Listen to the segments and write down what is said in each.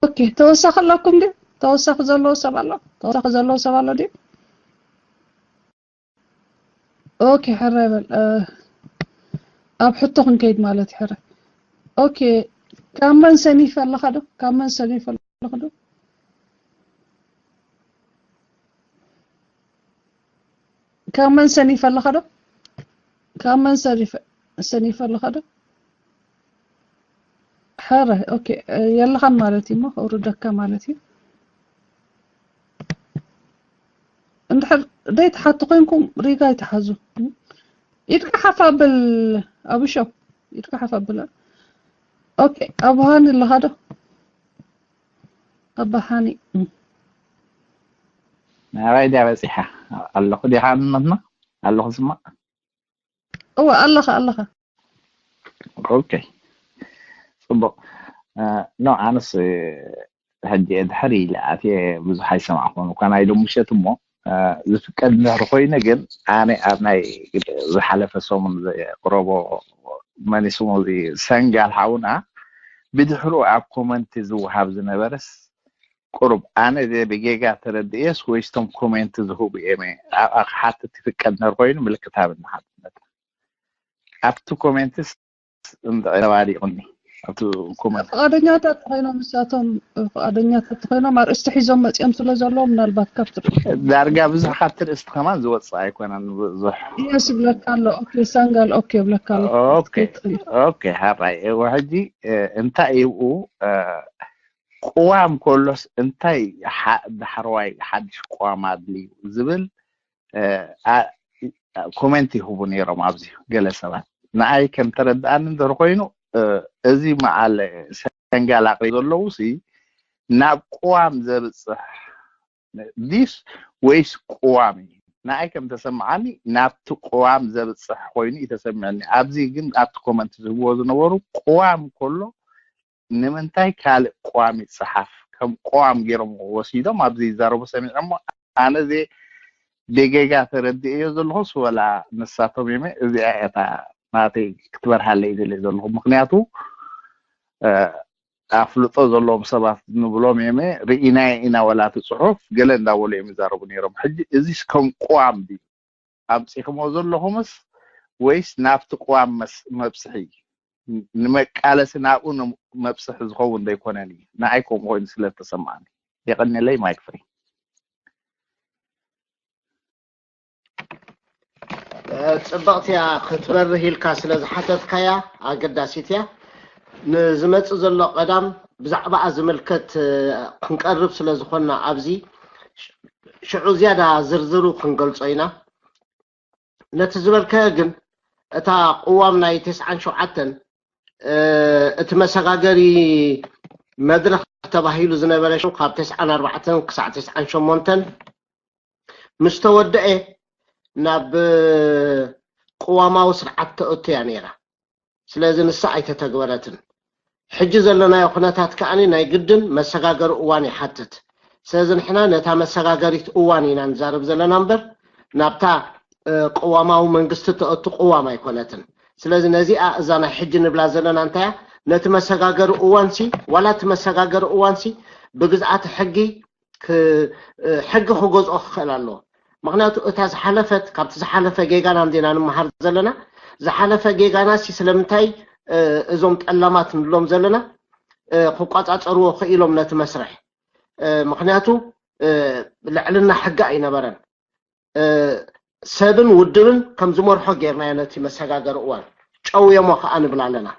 ኦኬ፣ ተወሳኺ ኣለኩም ድዩ? ተወሳኺ ዘለዎ ሰብ ኣሎ? ተወሳኺ ዘለዎ ሰብ ኣሎ ድዩ? ኦኬ፣ ሕራይ በል። እ፣ ኣብ ሕቶ ክንከይድ ማለት እዩ፣ ሕራይ። ኦኬ፣ ካብ መን ሰኒፈ ኣለኻ ዶ? ካብ መን ሰኒፈ ኣለኻ ዶ? ካብ መን ሰኒፈ ኣለኻ ዶ? ካብ መን ሰኒፈ፣ ሰኒፈ ኣለኻ ዶ? ሕራይ፣ ኦኬ፣ እ፣ የለኻን ማለት እዩ እሞ፣ ከውርደካ ማለት እዩ። እንድሕር ዘይትሓቱ ኮይንኩም ሪጋ ይትሓዙ። ኢድካ ሓፍ ኣብል፣ ኣብሾ፣ ኢድካ ሓፍ ኣብል። ኦኬ፣ ኣብ ሃኒ ኣለኻ ዶ? ኣብ ሃኒ፣ እም። ናባይ ድያ በፂሓ? ኣለኹ ዲኻ ንነትና? ኣለኹ ስማዕ? እወ፣ ኣለኻ፣ ኣለኻ። ኦኬ፣ ፅቡቕ። እ፣ ኖ፣ ኣነስ፣ እ፣ ሕጂ እየ ድሕር ኢለ ኣትየ፣ ብዙሕ ኣይሰማዕኹን እኳ ናይ ሎሚ ምሸት እሞ፣ እ፣ ዝፍቀድ እንድሕር ኮይነ ግን ኣነ ኣብ ናይ ዝሓለፈ ሰሙን ዘቅረቦ መን ስሙ እዚ ሰንጋል ሓውና ብድሕሩ ኣብ ኮመንቲ ዝወሃብ ዝነበረስ ቁሩብ ኣነ ዘ ብጌጋ ተረድእየስ ወይስ እቶም ኮሜንት ዝህቡ እዮም እየ? ኣብኣ ክሓትት ይፍቀድ እንድሕር ኮይኑ ምልክት ሃብኒ ሓትነት። ኣብቲ ኮሜንትስ እንተባዲቑኒ ኣብቲ ኮሜንት ፍቓደኛታት ተኾይኖም ንሳቶም ፍቓደኛታት ተኾይኖም ኣርእስቲ ሒዞም መፂኦም ስለ ዘለዉ ምናልባት ካብቲ ርእሲ ዳርጋ ብዙሕ ካብቲ ርእስቲ ከማን ዝወፅእ ኣይኮነን ብዙሕ የስ ይብለካ ኣሎ። ኦኬ፣ ሰንጋል ኦኬ ይብለካ ኣሎ። ኦኬ ኦኬ ሓራይ እወ ሕጂ እ፣ እንታይ ይብኡ እ፣ ቅዋም ከሎስ እንታይ ሓ- ዳሕረዋይ ሓድሽ ቅዋም ኣድልዩ ዝብል እ፣ ኣ- ኮሜንት ይህቡ ነይሮም ኣብዚ ገለ ሰባት ንኣይ ከም ተረድኣኒ እንተር ኮይኑ እ፣ እዚ መዓል ሰንጋል ኣቅሪቡ ዘለዉ ሲ ናብ ቅዋም ዘብፅሕ ዲስ ወይስ ቅዋም እዩ? ንኣይ ከም ተሰምዓኒ ናብቲ ቅዋም ዘብፅሕ ኮይኑ እዩ ተሰሚዕኒ። ኣብዚ ግን ኣብቲ ኮመንት ዝህብዎ ዝነበሩ ቅዋም ከሎ ንምንታይ ካልእ ቅዋም ይፀሓፍ ከም ቅዋም ገይሮም ወሲዶም ኣብዚ ይዛረቡ ሰሚዐ እሞ ኣነ ዘ ብጌጋ ተረድእዮ ዘለኹስ ወላ ንሳቶም እየ እዚኣ እታ ናተይ ክትበርሃለይ ይደልየ ዘለኹ ምክንያቱ እ፣ ኣፍልጦ ዘለዎም ሰባት ንብሎም እየመ ርኢናዮ ኢና ወላ እቲ ፅሑፍ ገለ እንዳበሉ እዮም ይዛረቡ ነይሮም ሕጂ እዚስ ከም ቅዋም ድዩ ኣምፂኹሞ ዘለኹምስ ወይስ ናብቲ ቅዋም መስ- መብፅሒ ንመቃለሲ ናብኡ ን- መብፅሒ ዝኸውን ዘይኮነን እዩ ንኣይ ከምኡ ኮይኑ ስለ ዝተሰማዕኒ የቐንየለይ ማይክ ፍሪ ጽብቕቲ እያ ክትበርህ ኢልካ ስለ ዝሓተትካያ ኣገዳሲት እያ። ንዝመጽእ ዘሎ ቀዳም ብዛዕባኣ ዝምልከት ክንቀርብ ስለ ዝኾንና ኣብዚ ሽዑ ዝያዳ ዝርዝሩ ክንገልጾ ኢና። ነቲ ዝበልካዮ ግን እታ ቅዋም ናይ ተስዓን ሸውዓተን እቲ መሰጋገሪ መድረኽ ተባሂሉ ዝነበረ ሽዑ ካብ ተስዓን ኣርባዕተን ክሳዕ ተስዓን ሸሞንተን ምስ ተወደኤ ናብ ቅዋማዊ ስርዓት ተእቱ እያ ነይራ። ስለዚ ንሳ ኣይተተግበረትን። ሕጂ ዘለናዮ ኩነታት ከኣ ናይ ግድን መሰጋገሪ እዋን ይሓትት። ስለዚ ንሕና ነታ መሰጋገሪት እዋን ኢና ንዛረብ ዘለና እምበር ናብታ ቅዋማዊ መንግስቲ ተእቱ ቅዋም ኣይኮነትን። ስለዚ ነዚኣ እዛ ናይ ሕጂ ንብላ ዘለና እንታያ ነቲ መሰጋገሪ እዋንሲ ዋላ እቲ መሰጋገሪ እዋንሲ ብግዝኣተ ሕጊ ሕጊ ክገዝኦ ክኽእል ኣለዎ። ምክንያቱ እታ ዝሓለፈት ካብቲ ዝሓለፈ ጌጋና እንዲና ንምሃር ዘለና። ዝሓለፈ ጌጋና ሲ ስለምንታይ እዞም ጠላማት ንብሎም ዘለና ክቋፃፀርዎ ክኢሎም ነቲ መስርሕ? ምክንያቱ ልዕልና ሕጊ ኣይነበረን። ሰብን ውድብን ከም ዝመርሖ ጌርናዮ ነቲ መሰጋገሪ እዋን ጨውዮሞ ከዓ ንብል ኣለና።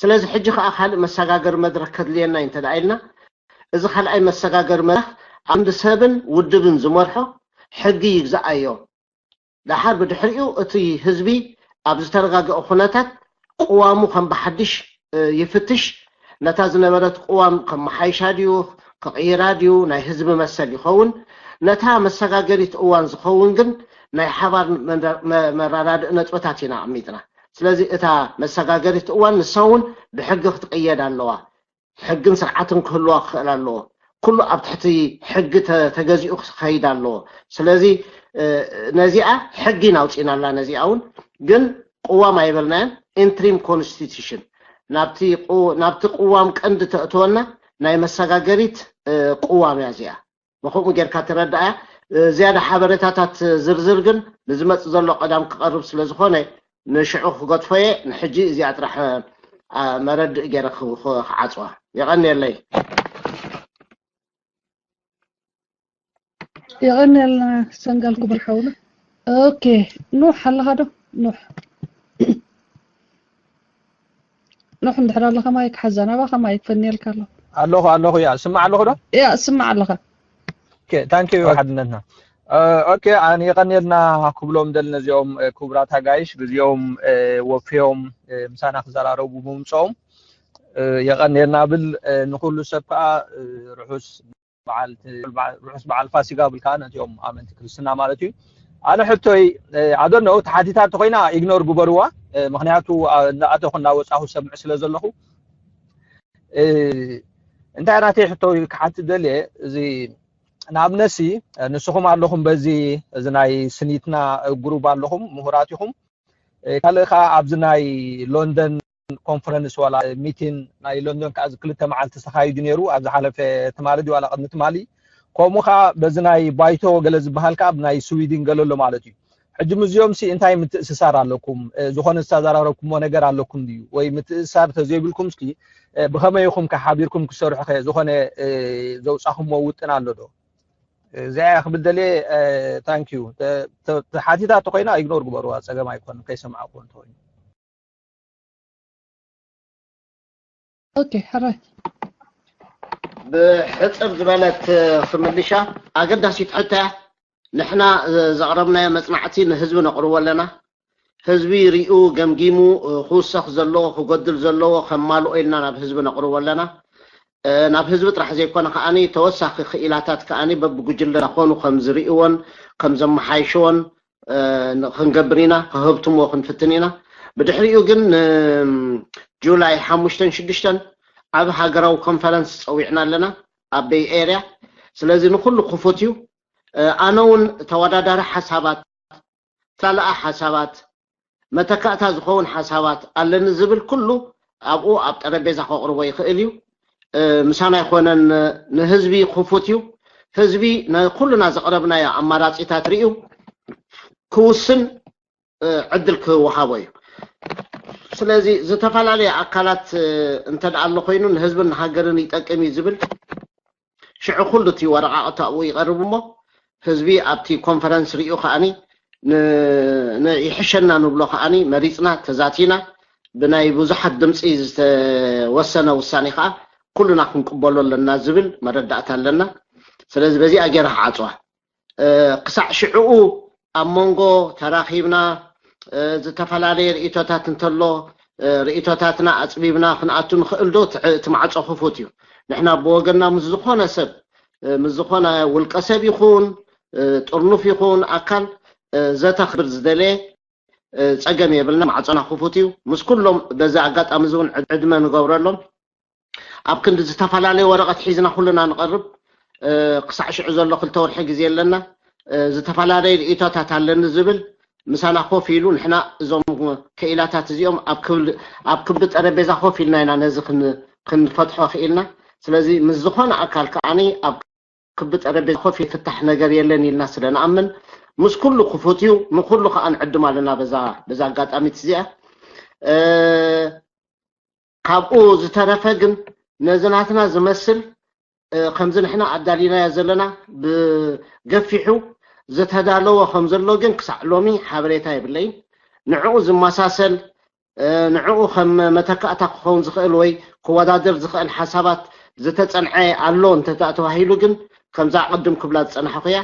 ስለዚ ሕጂ ከዓ ካልእ መሰጋገሪ መድረክ ከድልየና እዩ እንተደኣ ኢልና እዚ ካልኣይ መሰጋገሪ መድረክ ኣብ ክንዲ ሰብን ውድብን ዝመርሖ ሕጊ ይግዝኣዮ። ደሓር ብድሕሪኡ እቲ ህዝቢ ኣብ ዝተረጋገአ ኩነታት ቅዋሙ ከም ብሓድሽ ይፍትሽ፣ ነታ ዝነበረት ቅዋም ከመሓይሻ ድዩ ክቕይራ ድዩ ናይ ህዝቢ መሰል ይኸውን። ነታ መሰጋገሪት እዋን ዝኸውን ግን ናይ ሓባር መራዳድእ ነጥብታት ኢና ኣቕሚጥና። ስለዚ እታ መሰጋገሪት እዋን ንሳ እውን ብሕጊ ክትቕየድ ኣለዋ። ሕግን ስርዓትን ክህልዋ ክኽእል ኣለዎ። ኩሉ ኣብ ትሕቲ ሕጊ ተገዚኡ ክኸይድ ኣለዎ። ስለዚ ነዚኣ ሕጊ ኢና ኣውፂእናላ። ነዚኣ እውን ግን ቅዋም ኣይበልናያን፣ ኢንትሪም ኮንስቲቱሽን ናብቲ ቅዋም ቀንዲ ተእተወና ናይ መሰጋገሪት ቅዋም እያ እዚኣ። ብከምኡ ጌርካ ተረዳእያ። ዝያዳ ሓበሬታታት ዝርዝር ግን ንዝመጽእ ዘሎ ቀዳም ክቐርብ ስለ ዝኾነ ንሽዑ ክገድፎየ ንሕጂ እዚኣ ጥራሕ መረድእ ገይረ ክዓፅዋ። የቐንየለይ። የቐንየልና ሰንጋል ክቡር ሓውና። ኦኬ፣ ኑሕ ኣለኻ ዶ? ኑሕ ኑሕ እንድሕር ኣለኻ ማይክ ሓዛ ናባኻ ማይክ ፈንየልካ ኣሎ። ኣለኹ ኣለኹ። ያ ስማዕ ኣለኹ ዶ? ያ ስማዕ ኣለኻ። ኦኬ፣ ታንክ ዩ። ሓድነትና። ኦኬ፣ ኣን የቐንየልና ክብሎም ደል ነዚኦም ክቡራት ኣጋይሽ ግዜኦም ወፍዮም ምሳና ክዘራረቡ ብምምፅኦም የቐንየልና ብል። ንኩሉ ሰብ ከዓ ርሑስ በዓል ርሑስ በዓል ፋሲጋ ብል ከዓ ነዚኦም ኣመንቲ ክርስትና ማለት እዩ። ኣነ ሕቶይ ኣደነው ተሓቲታ እንተኮይና ኢግኖር ግበርዋ፣ ምክንያቱ እናኣተኩ እናወፃኩ ሰምዕ ስለ ዘለኩ። እንታይ ናተይ ሕቶይ ክሓትት ደልየ፣ እዚ ንኣብነሲ ንስኹም ኣለኹም በዚ እዚ ናይ ስኒትና ግሩብ ኣለኹም ምሁራት ኢኹም፣ ካልእ ከዓ ኣብዚ ናይ ሎንደን ኮንፈረንስ ዋላ ሚቲን ናይ ሎንደን ከዓ ክልተ መዓልቲ ተኻይዱ ነይሩ ኣብ ዝሓለፈ ትማሊ ድዩ ዋላ ቅድሚ ትማሊ። ከምኡ ከዓ በዚ ናይ ባይቶ ገለ ዝበሃል ከዓ ብናይ ስዊድን ገለ ኣሎ ማለት እዩ። ሕጂ ምስዚኦም ሲ እንታይ ምትእስሳር ኣለኩም? ዝኾነ ዝተዘራረብኩሞ ነገር ኣለኩም ድዩ? ወይ ምትእስሳር ተዘይብልኩም እስኪ ብኸመይ ኢኹም ከ ሓቢርኩም ክሰርሑ ከ ዝኾነ ዘውፃኹሞ ውጥን ኣሎ ዶ? እዚኣ ክብል ደልየ። ታንክ ዩ። ተሓቲታ እንተኮይና ኢግኖር ግበርዋ፣ ፀገም ኣይኮን ከይሰማዕኩ እንተኮይኑ። ኦኬ፣ ሕራይ። ብሕፅር ዝበለት ክምልሻ ኣገዳሲት ሕቶ እያ። ንሕና ዘቕረብናዮ መፅናዕቲ ንህዝቢ ነቕርቦ ኣለና። ህዝቢ ሪኡ ገምጊሙ ክውሰኽ ዘለዎ ክጎድል ዘለዎ ከማልኦ ኢልና ናብ ህዝቢ ነቕርቦ ኣለና። ናብ ህዝቢ ጥራሕ ዘይኮነ ከዓኒ ተወሳኺ ክኢላታት ከዓኒ በብጉጅለ ኮኑ ከም ዝርእዎን ከም ዘመሓይሽዎን ክንገብር ኢና፣ ከህብትምዎ ክንፍትን ኢና። ብድሕሪኡ ግን ጁላይ ሓሙሽተን ሽዱሽተን ዓብ ሃገራዊ ኮንፈረንስ ፀዊዕና ኣለና ኣብ ቤይ ኤርያ። ስለዚ ንኩሉ ክፉት እዩ። ኣነ እውን ተወዳዳሪ ሓሳባት፣ ተላኣ ሓሳባት፣ መተካእታ ዝኸውን ሓሳባት ኣለኒ ዝብል ኩሉ ኣብኡ ኣብ ጠረጴዛ ከቕርቦ ይኽእል እዩ። ምሳና ኣይኮነን፣ ንህዝቢ ክፉት እዩ። ህዝቢ ንኩልና ዘቕረብናዮ ኣማራፂታት ርእዩ ክውስን ዕድል ክወሃቦ እዩ። ስለዚ ዝተፈላለየ ኣካላት እንተ ደኣ ኣሎ ኮይኑ ንህዝብን ንሃገርን ይጠቅም እዩ ዝብል ሽዑ ኩሉ እቲ ወረቓቕቲ ኣብኡ ይቐርብ እሞ ህዝቢ ኣብቲ ኮንፈረንስ ሪኡ ከዓኒ ይሕሸና ንብሎ ከዓኒ መሪፅና ተዛቲና ብናይ ብዙሓት ድምፂ ዝተወሰነ ውሳኔ ከዓ ኩልና ክንቅበሎ ኣለና ዝብል መረዳእታ ኣለና። ስለዚ በዚኣ ገይረ ክዓፅዋ። ክሳዕ ሽዕኡ ኣብ መንጎ ተራኺብና ዝተፈላለየ ርእቶታት እንተሎ ርእቶታትና ኣፅቢብና ክንኣቱ ንኽእል ዶ? እቲ ማዕፆ ክፉት እዩ። ንሕና ብወገንና ምስ ዝኾነ ሰብ ምስ ዝኾነ ውልቀ ሰብ ይኹን ጥርኑፍ ይኹን ኣካል ዘተ ክብር ዝደለየ ፀገም የብልና። ማዕፆና ክፉት እዩ። ምስ ኩሎም በዚ ኣጋጣሚ እዚ እውን ዕድመ ንገብረሎም። ኣብ ክንዲ ዝተፈላለየ ወረቐት ሒዝና ኩልና ንቐርብ። ክሳዕ ሽዑ ዘሎ ክልተ ወርሒ ግዜ ኣለና። ዝተፈላለየ ርእቶታት ኣለኒ ዝብል ምሳና ኮፍ ኢሉ ንሕና እዞም ክኢላታት እዚኦም ኣብ ክቢ ጠረጴዛ ኮፍ ኢልና ኢና ነዚ ክንፈትሖ ክኢልና። ስለዚ ምስ ዝኾነ ኣካል ከዓኒ ኣብ ክቢ ጠረጴዛ ኮፍ ፍታሕ ነገር የለን ኢልና ስለ ንኣምን ምስ ኩሉ ክፉት እዩ። ንኩሉ ከዓ ንዕድም ኣለና በዛ ኣጋጣሚት እዚኣ። ካብኡ ዝተረፈ ግን ነዚ ናትና ዝመስል ከምዚ ንሕና ኣዳሊናዮ ዘለና ብገፊሑ ዝተዳለወ ከም ዘሎ ግን ክሳዕ ሎሚ ሓበሬታ የብለይን። ንዕኡ ዝመሳሰል ንዕኡ ከም መተካእታ ክኸውን ዝኽእል ወይ ክወዳደር ዝኽእል ሓሳባት ዝተጸንዐ ኣሎ እንተ ተባሂሉ ግን ከምዛ ቅድም ክብላ ዝጸናሕኹ እያ።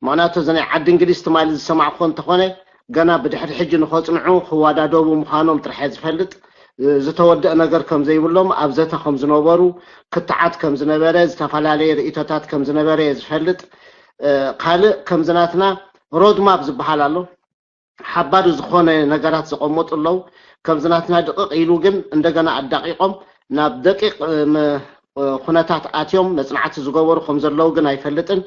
ምኽንያቱ እዚ ናይ ዓዲ እንግሊዝ ትማሊ ዝሰማዕኩዎ እንተኾነ ገና ብድሕሪ ሕጂ ንኸጽንዑ ክወዳደቡ ምዃኖም ጥራሕ እየ ዝፈልጥ። ዝተወደአ ነገር ከም ዘይብሎም ኣብ ዘተ ከም ዝነበሩ ክትዓት ከም ዝነበረ ዝተፈላለየ ርእቶታት ከም ዝነበረ እየ ዝፈልጥ። ካልእ ከምዚ ናትና ሮድማፕ ዝበሃል ኣሎ። ሓባሪ ዝኾነ ነገራት ዘቐመጡ ኣለዉ። ከምዚ ናትና ድቕቕ ኢሉ ግን እንደገና ኣዳቒቖም ናብ ደቂቕ ኩነታት ኣትዮም መፅናዕቲ ዝገበሩ ከም ዘለዉ ግን ኣይፈልጥን።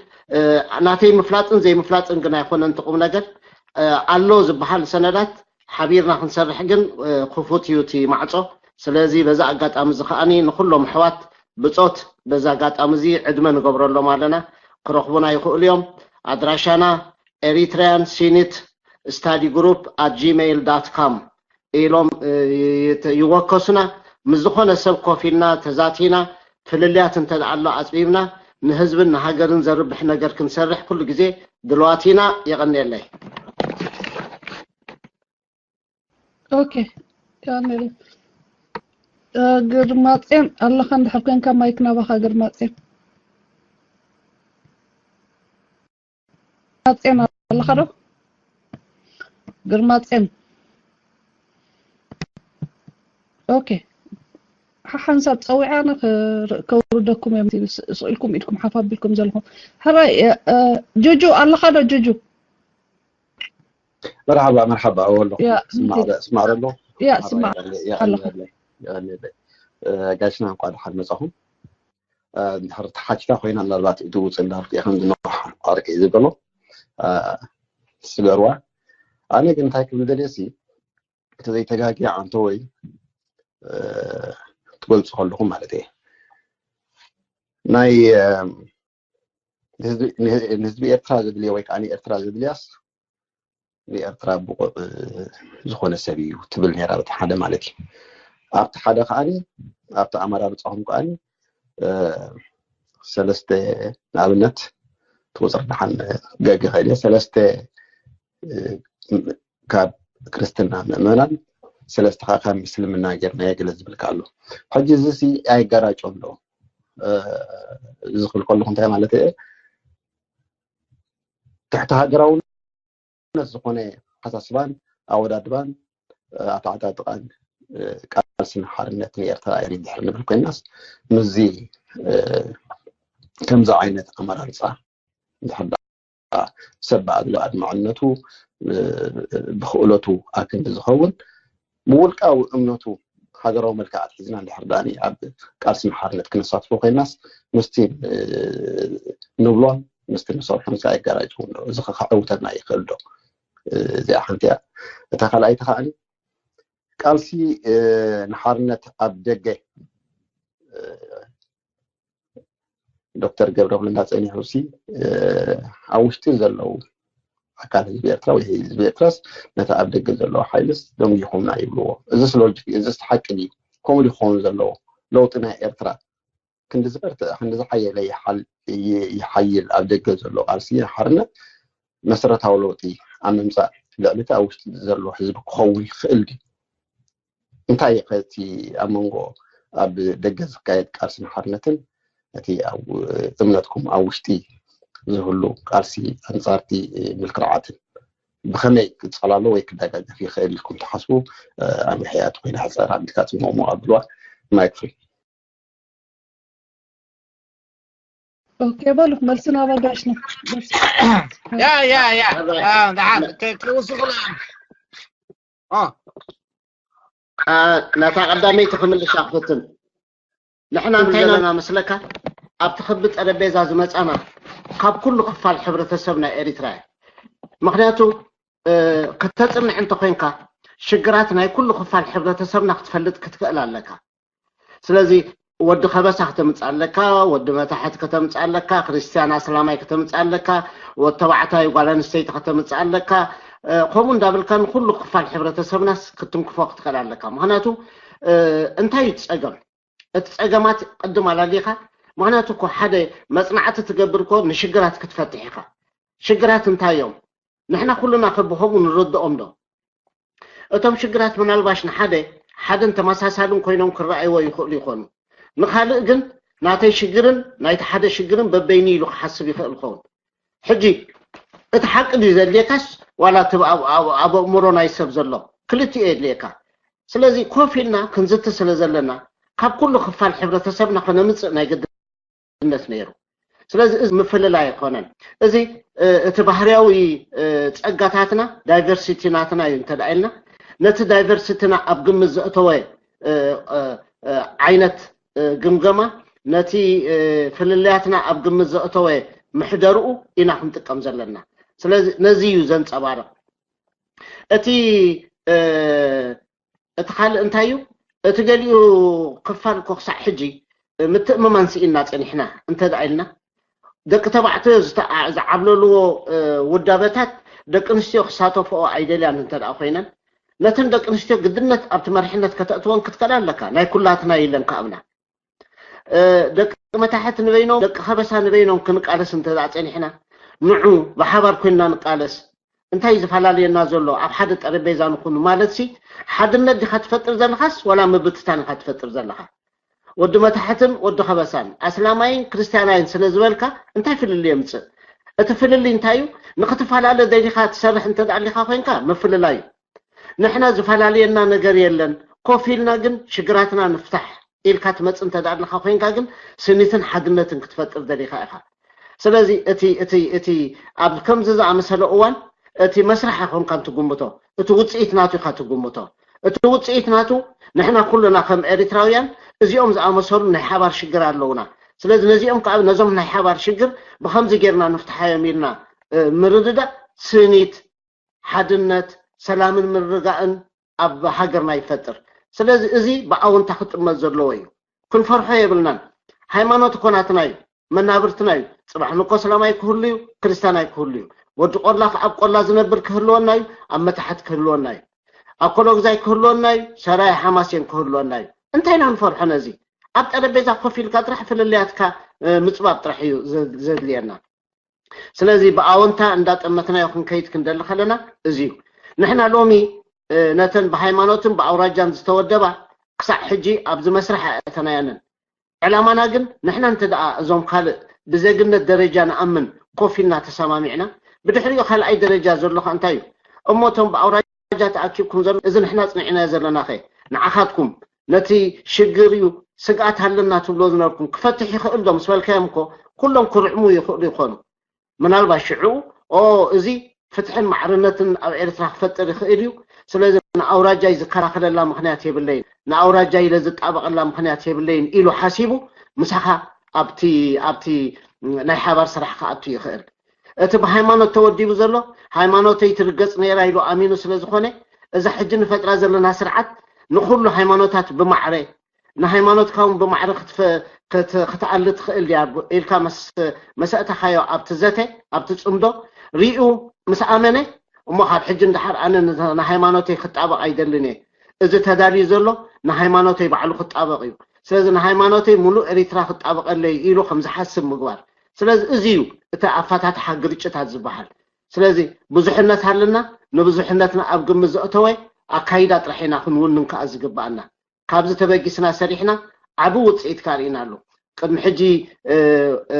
ናተይ ምፍላጥን ዘይምፍላጥን ግን ኣይኮነን እቲ ቁም ነገር። ኣሎ ዝበሃል ሰነዳት ሓቢርና ክንሰርሕ ግን ክፉት እዩ እቲ ማዕፆ። ስለዚ በዚ ኣጋጣሚ እዚ ከዓኒ ንኩሎም ኣሕዋት ብጾት በዚ ኣጋጣሚ እዚ ዕድመ ንገብረሎም ኣለና። ክረኽቡና ይኽእሉ እዮም። ኣድራሻና Eritrean Senate Study Group at gmail dot com ኢሎም ይወከሱና። ምስ ዝኾነ ሰብ ኮፍ ኢልና ተዛቲና፣ ፍልልያት እንተ ኣሎ ኣፅቢብና፣ ንህዝብን ንሃገርን ዘርብሕ ነገር ክንሰርሕ ኩሉ ግዜ ድልዋት ኢና። የቐንየለይ። ኦኬ። ግርማፅዮን ኣለኻ እንድሕር ኮንካ ማይክ ናባኻ። ግርማፅዮን ግርማፅዮን ኣለኻ ዶ? ግርማፅዮን ኦኬ። ሓሓንሳብ ፀዊዓ ኣነ ከውርደኩም እዮም ስኢልኩም ኢድኩም ሓፍ ኣቢልኩም ዘለኹም። ሕራይ ጁጁ ኣለኻ ዶ ጁጁ? መርሓባ መርሓባ ወሎ ያ ስማዕ ስማዕ ዘሎ ያ ስማዕ ኣለኻ። ጋሽና እንኳ ደሓን መጻኹም። እንድሕር ተሓቲታ ኮይና ምናልባት እቲ ውፅእ እንዳልክ ኢኻ ንድንዋሕ ዓርቂ እዩ ዝበሎ ስገርዋ። ኣነ ግን እንታይ ክብል ደልየ ሲ እቲ ዘይተጋግየ ዓንቶ ወይ ትገልፁ ከለኹም ማለት እየ ናይ ንህዝቢ ኤርትራ ዘድልዮ ወይ ከዓ ንኤርትራ ዘድልያስ ንኤርትራ ብቑዕ ዝኾነ ሰብ እዩ ትብል ነራ በቲ ሓደ ማለት እዩ። ኣብቲ ሓደ ከዓኒ ኣብቲ ኣመራርፃኹም ከዓኒ ሰለስተ ንኣብነት ትቁፅር ደሓን ገግ ኸእል ሰለስተ ካብ ክርስትና ምእመናን ሰለስተ ከዓ ካብ ምስልምና ጌርና የገለ ዝብልካ ኣሎ። ሕጂ እዚ ሲ ኣይጋራጮ ኣሎ። እዚ ክብል ከለኹ እንታይ ማለት እየ? ትሕቲ ሃገራውነት ዝኾነ ኣተሓሳስባን ኣወዳድባን ኣተዓጣጥቃን ቃልሲ ንሓርነት ንኤርትራ እያ ድሕር ንብል ኮይናስ ምስዚ ከምዚ ዓይነት ኣመራርፃ እንድሕር ሰብ ብኣድሎ ኣድማዕነቱ ብክእለቱ ኣክንዲ ዝኸውን ብውልቃዊ እምነቱ ሃገራዊ መልክዓት ሒዝና እንድሕር ዳኒ ኣብ ቃልሲ ንሓርነት ክነሳትፎ ኮይናስ ምስቲ ንብሎን ምስቲ ንሰርሖን ኣይጋራጭ እውን ዶ እዚ ከዓውተና ይኽእል ዶ? እዚኣ ሓንቲ እያ። እታ ካልኣይቲ ከዓኒ ቃልሲ ንሓርነት ኣብ ደገ ዶክተር ገብረብልና ፀኒሑ ሲ ኣብ ውሽጢ ዘለዉ ኣካል ህዝቢ ኤርትራ ወይ ህዝቢ ኤርትራስ ነቲ ኣብ ደገ ዘለዉ ሓይልስ ደንጊኹምና ይብልዎ። እዚስ ሎጂክ እዚስ ሓቂ ድዩ? ከምኡ ድዩ ክኸውን ዘለዎ? ለውጢ ናይ ኤርትራ ክንዲ ዝበርትዕ ክንዲ ዝሓየለ ይሓይል ኣብ ደገ ዘሎ ቃልሲ ሓርነት መሰረታዊ ለውጢ ኣብ ምምፃእ ልዕሊ እቲ ኣብ ውሽጢ ዘሎ ህዝቢ ክኸውን ይኽእል ድዩ? እንታይ እዩ ከ እቲ ኣብ መንጎ ኣብ ደገ ዝካየድ ቃልሲ ንሓርነትን እቲ ኣብ እምነትኩም ኣብ ውሽጢ ዝህሉ ቃልሲ ኣንፃርቲ ምልክርዓትን ብኸመይ ክፀላሎ ወይ ክደጋገፍ ይኽእል ኢልኩም ትሓስቡ? ኣብ ምሕያት ኮይና ሕፀር ኣቢልካ ፅሞሞ ኣብልዋ ማይክ ፍሪ ኦኬ በሉ መልሲ ናብ ኣጋሽ ነው። ያ ያ ያ ደሓን ክውስኹ ነታ ቀዳመይቲ ክምልሻ ክፍትን ንሕና እንታይ ኣለና መስለካ ኣብቲ ክቢ ጠረጴዛ ዝመፃና ካብ ኩሉ ክፋል ሕብረተሰብ ናይ ኤሪትራ እዩ። ምክንያቱ ክተፅንዕ እንተኮይንካ ሽግራት ናይ ኩሉ ክፋል ሕብረተሰብና ክትፈልጥ ክትክእል ኣለካ። ስለዚ ወዲ ከበሳ ከተምፅእ ኣለካ፣ ወዲ መታሕት ከተምፅእ ኣለካ፣ ክርስትያን ኣስላማይ ከተምፅእ ኣለካ፣ ወዲ ተባዕታይ ጓል ኣንስተይቲ ከተምፅእ ኣለካ። ከምኡ እንዳበልካ ንኩሉ ክፋል ሕብረተሰብናስ ክትንክፎ ክትክእል ኣለካ። ምክንያቱ እንታይ እዩ ፀገም? እቲ ፀገማት ቅድም ኣላሊኻ። ምክንያቱ እኮ ሓደ መፅናዕቲ ትገብር እኮ ንሽግራት ክትፈትሕ ኢኻ። ሽግራት እንታይ እዮም? ንሕና ኩልና ከ ብከምኡ ንረድኦም ዶ? እቶም ሽግራት ምናልባሽ ንሓደ ሓደን ተመሳሳልን ኮይኖም ክረኣይዎ ይኽእሉ ይኾኑ። ንኻልእ ግን ናተይ ሽግርን ናይቲ ሓደ ሽግርን በበይኑ ኢሉ ክሓስብ ይኽእል ኸውን። ሕጂ እቲ ሓቂ ድዩ ዘድልየካስ ዋላ እቲ ኣብ ኣእምሮ ናይ ሰብ ዘሎ ክልቲኡ የድልየካ። ስለዚ ኮፍ ኢልና ክንዝቲ ስለ ዘለና ካብ ኩሉ ክፋል ሕብረተሰብና ከነምፅእ ናይ ግድነት ነይሩ። ስለዚ እዚ ምፍልላይ ኣይኮነን። እዚ እቲ ባህርያዊ ፀጋታትና ዳይቨርሲቲ ናትና እዩ እንተ ኢልና ነቲ ዳይቨርሲቲና ኣብ ግምት ዘእተወ ዓይነት ግምገማ ነቲ ፍልልያትና ኣብ ግምት ዘእተወ ምሕደርኡ ኢና ክንጥቀም ዘለና። ስለዚ ነዚ እዩ ዘንፀባርቕ። እቲ እቲ ካልእ እንታይ እዩ? እቲ ገሊኡ ክፋል እኮ ክሳዕ ሕጂ ምትእምማን ስኢና ጸኒሕና እንተ ደኣ ኢልና፣ ደቂ ተባዕትዮ ዝተዓ- ዝዓብለልዎ እ፣ ውዳበታት ደቂ ኣንስትዮ ክሳተፍኦ ኣይደልያን እንተ ደኣ ኮይነን፣ ነተን ደቂ ኣንስትዮ ግድነት ኣብቲ መሪሕነት ከተእትወን ክትከላ ኣለካ። ናይ ኩላትና የለን ከኣብና። እ፣ ደቂ መታሕት ንበይኖም፣ ደቂ ከበሳ ንበይኖም ክንቃለስ እንተ ደኣ ጸኒሕና፣ ንዑ ብሓባር ኮይንና ንቃለስ። እንታይ ዝፈላለየና ዘሎ? ኣብ ሓደ ጠረጴዛ ንኹን ማለት ሲ ሓድነት ዲኻ ትፈጥር ዘለኻስ ዋላ ምብትታን ኢኻ ትፈጥር ዘለኻ? ወዲ መታሕትን ወዲ ከበሳን ኣስላማይን ክርስትያናይን ስለ ዝበልካ እንታይ ፍልልይ የምጽእ? እቲ ፍልልይ እንታይ እዩ? ንኽትፈላለ ደሊኻ ትሰርሕ እንተ ደኣ ኣሊኻ ኮይንካ ምፍልላይ እዩ። ንሕና ዝፈላለየና ነገር የለን፣ ኮፍ ኢልና ግን ሽግራትና ንፍታሕ ኢልካ ትመጽእ እንተ ደኣ ኣለኻ ኮይንካ ግን ስኒትን ሓድነትን ክትፈጥር ደሊኻ ኢኻ። ስለዚ እቲ እቲ እቲ ኣብ ከምዚ ዝኣመሰለ እዋን እቲ መስርሕ ኣይኮንካን ትግምቶ፣ እቲ ውጽኢት ናቱ ኢኻ ትግምቶ። እቲ ውጽኢት ናቱ ንሕና ኩልና ከም ኤሪትራውያን እዚኦም ዝኣመሰሉ ናይ ሓባር ሽግር ኣለውና። ስለዚ ነዚኦም ከዓ ነዞም ናይ ሓባር ሽግር ብኸምዚ ጌርና ንፍትሓዮም ኢልና እ፣ ምርድዳእ ስኒት፣ ሓድነት፣ ሰላምን ምርግጋእን ኣብ ሃገርና ይፈጥር። ስለዚ እዚ ብኣወንታ ክጥመት ዘለዎ እዩ። ክንፈርሖ የብልናን። ሃይማኖት እኮ ናትና እዩ፣ መናብርትና እዩ። ጽባሕ ንኮ ሰላማይ ክህሉ እዩ፣ ክርስቲያናይ ክህሉ እዩ። ወዲ ቆላ ኣብ ቆላ ዝነብር ክህልወና እዩ፣ ኣብ መታሕት ክህልወና እዩ። ኣኮሎግዛይ ክህልወና እዩ፣ ሰራይ ሓማሴን ክህልወና እዩ። እንታይ ኢና ንፈርሖ ነዚ? ኣብ ጠረጴዛ ኮፍ ኢልካ ጥራሕ ፍልልያትካ እ፣ ምጽባብ ጥራሕ እዩ ዘ- ዘድልየና። ስለዚ ብኣወንታ እንዳጠመትናዮ ክንከይድ ክንደሊ ከለና እዚ እዩ። ንሕና ሎሚ እ፣ ነተን ብሃይማኖትን ብኣውራጃን ዝተወደባ ክሳዕ ሕጂ ኣብዚ መስርሕ ኣየእተናየንን። ዕላማና ግን ንሕና እንተ ደኣ እዞም ካልእ ብዜግነት ደረጃ ንኣምን ኮፍ ኢልና ተሰማሚዕና፣ ብድሕሪኡ ካልኣይ ደረጃ ዘሎ ከ እንታይ እዩ? እሞ እቶም ብኣውራጃ ተኣኪብኩም ዘሎ እዚ ንሕና ጽኒዕናዮ ዘለናኸ ንዓኻትኩም ነቲ ሽግር እዩ ስግኣት ኣለና ትብሎ ዝነበርኩም ክፈትሕ ይኽእል ዶ ምስ በልካዮም እኮ ኩሎም ክርዕሙ ይኽእሉ ይኾኑ። ምናልባት ሽዑ ኦ እዚ ፍትሕን ማዕርነትን ኣብ ኤርትራ ክፈጥር ይኽእል እዩ፣ ስለዚ ንኣውራጃይ ዝከላኸለላ ምኽንያት የብለይን፣ ንኣውራጃይ ኢለ ዝጣበቐላ ምኽንያት የብለይን ኢሉ ሓሲቡ ምሳኻ ኣብቲ ኣብቲ ናይ ሓባር ስራሕ ክኣቱ ይኽእል። እቲ ብሃይማኖት ተወዲቡ ዘሎ ሃይማኖተይ ትርገጽ ነይራ ኢሉ ኣሚኑ ስለ ዝኾነ እዛ ሕጂ ንፈጥራ ዘለና ስርዓት ንኹሉ ሃይማኖታት ብማዕረ ንሃይማኖትካ እውን ብማዕረ ክትፈ- ክት- ክትኣሊ ትኽእል ድያ ኢልካ መስ- መሰእተኻዮ ኣብቲ ዘተ ኣብቲ ጽምዶ ሪኡ ምስ ኣመነ እሞ ካብ ሕጂ እንድሓር ኣነ ን- ንሃይማኖተይ ክጣበቕ ኣይደልን እየ። እዚ ተዳልዩ ዘሎ ንሃይማኖተይ ባዕሉ ክጣበቕ እዩ። ስለዚ ንሃይማኖተይ ሙሉእ ኤሪትራ ክጣበቐለይ ኢሉ ከም ዝሓስብ ምግባር። ስለዚ እዚ እዩ እቲ ኣፈታትሓ ግርጭታት ዝበሃል። ስለዚ ብዙሕነት ኣለና፣ ንብዙሕነትና ኣብ ግምት ዘእተወ ኣካይዳ ጥራሕ ኢና ክንውንን ከኣ ዝግበኣና። ካብዚ ተበጊስና ሰሪሕና ዓቢ ውጽኢት ካርኢና ኣሎ። ቅድሚ ሕጂ እ፣ እ፣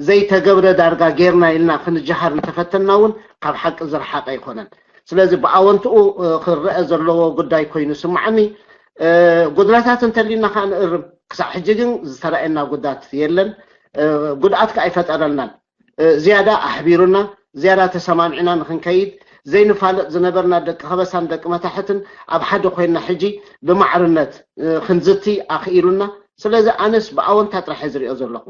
ዘይተገብረ ዳርጋ ጌርና ኢልና ክንጀሃር እንተፈተንና እውን ካብ ሓቂ ዝረሓቐ ኣይኮነን። ስለዚ ብኣወንትኡ እ፣ ክረአ ዘለዎ ጉዳይ ኮይኑ ስምዓኒ። እ፣ ጉድለታት እንተሊና ከዓ ንእርም። ክሳዕ ሕጂ ግን ዝተረኣየና ጉዳት የለን። እ፣ ጉድኣት ከዓ ኣይፈጠረልናን። እ፣ ዝያዳ ኣሕቢሩና፣ ዝያዳ ተሰማሚዕና ንክንከይድ ዘይንፋለጥ ዝነበርና ደቂ ከበሳን ደቂ መታሕትን ኣብ ሓደ ኮይንና ሕጂ ብማዕርነት እ፣ ክንዝቲ ኣኽኢሉና። ስለዚ ኣነስ ብኣወንታ ጥራሕ እየ ዝሪኦ ዘለኹ።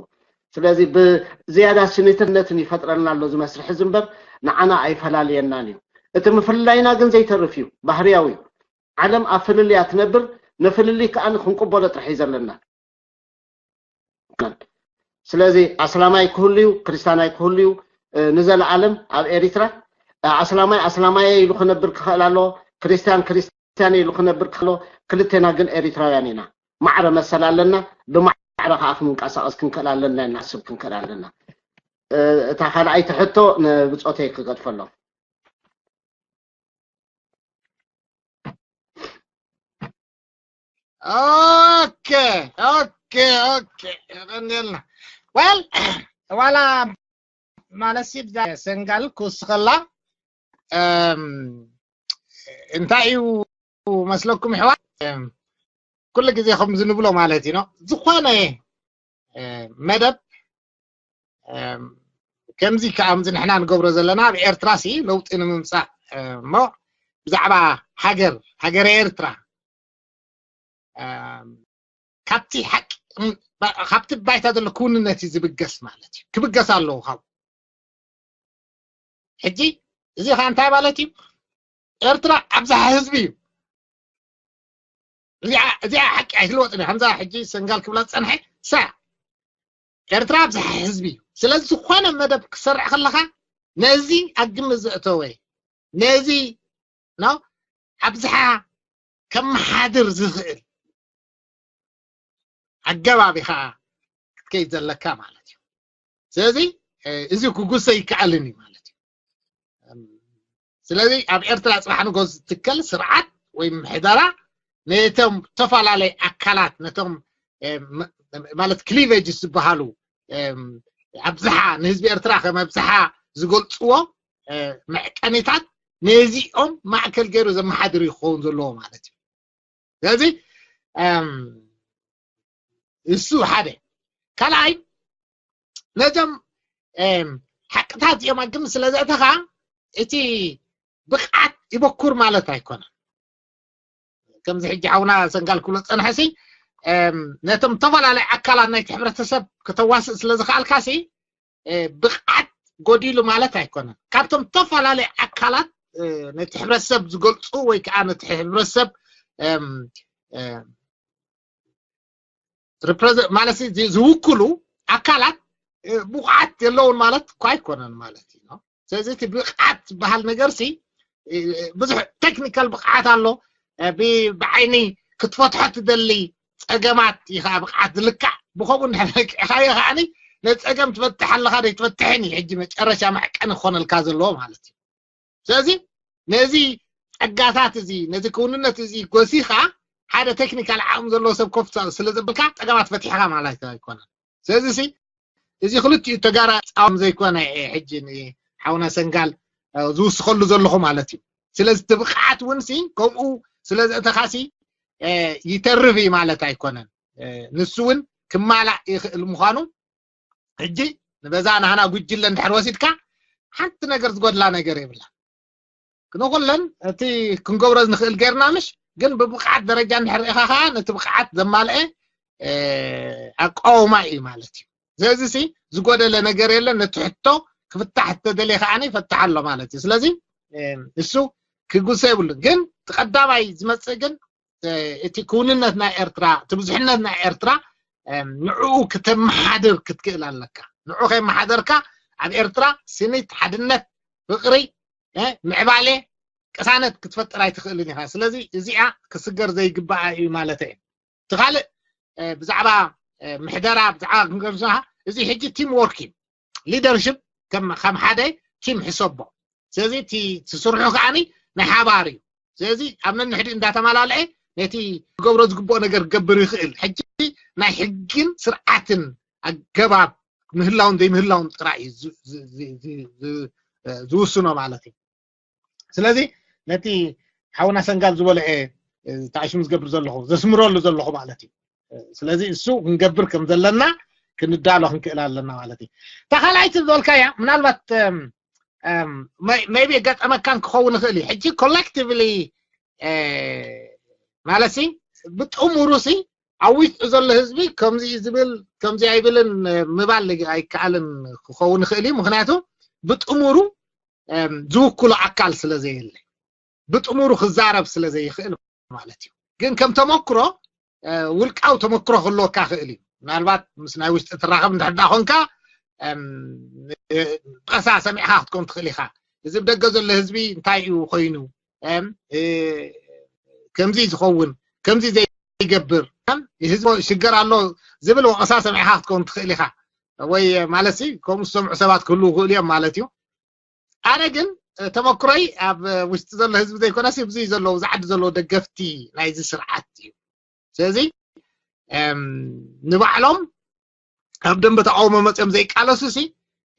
ስለዚ ብዝያዳ ስኒትነትን ይፈጥረልና ኣሎ እዚ መስርሕ እዚ እምበር ንዓና ኣይፈላልየናን እዩ። እቲ ምፍልላይና ግን ዘይተርፍ እዩ፣ ባህርያዊ እዩ። ዓለም ኣብ ፍልልያ ትነብር፣ ንፍልልይ ከኣ ክንቅበሎ ጥራሕ እዩ ዘለና። ስለዚ ኣስላማይ ክህሉ እዩ፣ ክርስቲያናይ ክህሉ እዩ፣ እ፣ ንዘለኣለም ኣብ ኤሪትራ እ፣ ኣስላማይ ኣስላማየ ኢሉ ክነብር ክኽእል ኣለዎ፣ ክርስቲያን ክርስቲያን ኢሉ ክነብር ክኽእል ኣለዎ። ክልቴና ግን ኤሪትራውያን ኢና። ማዕረ መሰል ኣለና፣ ብማዕረ ከዓ ክንንቀሳቐስ ክንክእል ኣለና፣ ንሓስብ ክንክእል ኣለና። እ፣ እታ ካልኣይቲ ሕቶ ንብጾተይ ክገድፈሎም። ኦኬ ኦኬ ኦኬ የቐንየልና። ወል ዋላ ማለሲ ብዛ ሰንጋል ክውስኸላ እም፣ እንታይ እዩ መስለኩም ይሕዋት? እም፣ ኩሉ ግዜ ከምዚ ንብሎ ማለት እዩ ነው። ዝኾነ እ፣ መደብ እም፣ ከምዚ ከምዚ ንሕና ንገብሮ ዘለና ኣብ ኤርትራ ሲ ለውጢ ንምምፃእ እ፣ እሞ ብዛዕባ ሃገር ሃገረ ኤርትራ እም፣ ካብቲ ሓቂ እም፣ ባ- ካብቲ ባይታ ዘሎ ክውንነት እዩ ዝብገስ ማለት እዩ። ክብገስ ኣለዎ ካብኡ። ሕጂ እዚ ከዓ እንታይ ማለት እዩ? ኤርትራ ኣብዝሓ ህዝቢ እዩ። እዚኣ እዚኣ ሓቂ ኣይትልወጥን እያ። ከምዛ ሕጂ ሰንጋል ክብላ ዝፀንሐ ሳ ኤርትራ ኣብዝሓ ህዝቢ እዩ። ስለዚ ዝኾነ መደብ ክሰርዕ ከለኻ ነዚ ኣብ ግምት ዘእተወ፣ ነዚ ነው ኣብዝሓ ከመሓድር ዝኽእል ኣገባብ ኢኻ ክትከይድ ዘለካ ማለት እዩ። ስለዚ እዚ ክጉሰ ይከኣልን እዩ ማለት እዩ። ስለዚ ኣብ ኤርትራ ጽባሕ ንጎ ዝትከል ስርዓት ወይ ምሕደራ ነቶም ተፈላለይ ኣካላት፣ ነቶም ማለት ክሊቨጅ ዝበሃሉ ኣብዝሓ ንህዝቢ ኤርትራ ከም ኣብዝሓ ዝገልጽዎ መዕቀኒታት ነዚኦም ማእከል ገይሩ ዘመሓድር ክኸውን ዘለዎ ማለት እዩ። ስለዚ እሱ ሓደ። ካልኣይ ነዞም ሓቅታት እዚኦም ኣብ ግምት ስለ ዘእተኻ እቲ ብቕዓት ይበኩር ማለት ኣይኮነን። ከምዚ ሕጂ ሓውና ሰንጋል ክብሎ ዝጸንሐ ሲ ነቶም ተፈላለዩ ኣካላት ናይቲ ሕብረተሰብ ከተዋስእ ስለ ዝኸኣልካ ሲ ብቕዓት ጎዲሉ ማለት ኣይኮነን። ካብቶም ተፈላለዩ ኣካላት ነቲ ሕብረተሰብ ዝገልጹ ወይ ከዓ ነቲ ሕብረተሰብ ማለት ዝውክሉ ኣካላት ብቑዓት የለውን ማለት እኳ ኣይኮነን ማለት እዩ። ስለዚ እቲ ብቕዓት ዝበሃል ነገር ሲ ብዙሕ ቴክኒካል ብቕዓት ኣሎ። ብዓይኒ ክትፈትሖ ትደሊ ጸገማት እዩ ከዓ ብቕዓት ዝልካዕ። ብኸምኡ እንድሕር ለኪዕኻዮ ከዓኒ ነቲ ጸገም ትፈትሕ ኣለኻ ዶ ኣይትፈትሕን እዩ ሕጂ መጨረሻ መዕቀኒ ክኾነልካ ዘለዎ ማለት እዩ። ስለዚ ነዚ ጸጋታት እዚ ነዚ ክውንነት እዚ ጎሲኻ ሓደ ቴክኒካል ዓቕሚ ዘለዎ ሰብ ኮፍ ስለ ዘብልካ ጸገማት ፈቲሕኻ ማለት ኣይኮነን። ስለዚ ሲ እዚ ክልቲኡ ተጋራ ጻወም ዘይኮነ ሕጂ ንሓውና ሰንጋል ዝውስኸሉ ዘለኹ ማለት እዩ። ስለዚ እቲ ብቕዓት እውን ሲ ከምኡ ስለ ዘእተኻሲ ይተርፍ እዩ ማለት ኣይኮነን። ንሱ እውን ክማላእ ይኽእል ምዃኑ ሕጂ ንበዛ ናህና ጉጅለ እንድሕር ወሲድካ ሓንቲ ነገር ዝጎድላ ነገር የብላ። ክንኩለን እቲ ክንገብሮ ንኽእል ጌርና ምሽ ግን ብብቕዓት ደረጃ እንድሕር ርኢኻ ከዓ ነቲ ብቕዓት ዘማልአ ኣቃውማ እዩ ማለት እዩ። ስለዚ ሲ ዝጎደለ ነገር የለን። ነቲ ሕቶ ክፍታሕ እተደልየ ከዓኒ ይፈትሕ ኣሎ ማለት እዩ። ስለዚ እሱ ክጉሰ የብሉን። ግን እቲ ቀዳማይ ዝመፅእ ግን እቲ ክውንነት ናይ ኤርትራ እቲ ብዙሕነት ናይ ኤርትራ ንዕኡ ክተመሓድር ክትክእል ኣለካ። ንዑ ከይመሓደርካ ኣብ ኤርትራ ስኒት ሓድነት ፍቕሪ ምዕባሌ ቅሳነት ክትፈጥር ኣይትኽእልን ኢኻ። ስለዚ እዚኣ ክስገር ዘይግባኣ እዩ ማለት እዩ። እቲ ካልእ ብዛዕባ ምሕደራ ብዛዕባ ክንገልጽ እዚ ሕጂ ቲም ወርክ እዩ። ሊደርሽፕ ከም ሓደ ቲም ሕሰቦ። ስለዚ እቲ ትስርሑ ከዓኒ ናይ ሓባር እዩ። ስለዚ ኣብ ነንሕዲ እንዳተመላለአ ነቲ ክገብሮ ዝግብኦ ነገር ክገብር ይኽእል። ሕጂ ናይ ሕግን ስርዓትን ኣገባብ ምህላውን ዘይምህላውን ጥራይ እዩ ዝውስኖ ማለት እዩ። ስለዚ ነቲ ሓውና ሰንጋል ዝበሎ እየ ተዓሽሙ ዝገብር ዘለኹ ዘስምረሉ ዘለኹ ማለት እዩ። ስለዚ እሱ ክንገብር ከም ዘለና ክንዳሎ ክንክእል ኣለና ማለት እዩ። እታ ካልኣይቲ ዝበልካያ ምናልባት maybe ገጠመካን ክኸውን ይኽእል እዩ። ሕጂ ኮሌክቲቭሊ ማለት ሲ ብጥሙሩ ሲ ኣብ ውሽጡ ዘሎ ህዝቢ ከምዚ እዩ ዝብል ከምዚ ኣይብልን ምባል ኣይከኣልን ክኸውን ይኽእል እዩ። ምክንያቱ ብጥሙሩ ዝውክሎ ኣካል ስለ ዘየለ ብጥሙሩ ክዛረብ ስለ ዘይኽእል ማለት እዩ። ግን ከም ተመክሮ ውልቃዊ ተመክሮ ክህልወካ ክእል እዩ። ምናልባት ምስ ናይ ውሽጢ ትራኸብ እንድሕር ዳ ኮንካ ቀሳ ሰሚዕካ ክትኮን ትኽእል ኢኻ። እዚ ብደገ ዘሎ ህዝቢ እንታይ እዩ ኮይኑ ከምዚ ዝኸውን ከምዚ ዘይገብር ህዝቢ ሽግር ኣሎ ዝብል ወቐሳ ሰሚዕካ ክትኮን ትኽእል ኢኻ። ወይ ማለት ሲ ከምኡ ዝሰምዑ ሰባት ክህልዉ ይኽእሉ እዮም ማለት እዩ። ኣነ ግን ተመክሮይ ኣብ ውሽጢ ዘሎ ህዝቢ ዘይኮነስ ኣብዚ ዘለዉ ዝዓዲ ዘለዉ ደገፍቲ ናይዚ ስርዓት እዩ። ስለዚ ንባዕሎም ኣብ ደንበ ተቃውሞ መፅኦም ዘይቃለሱ ሲ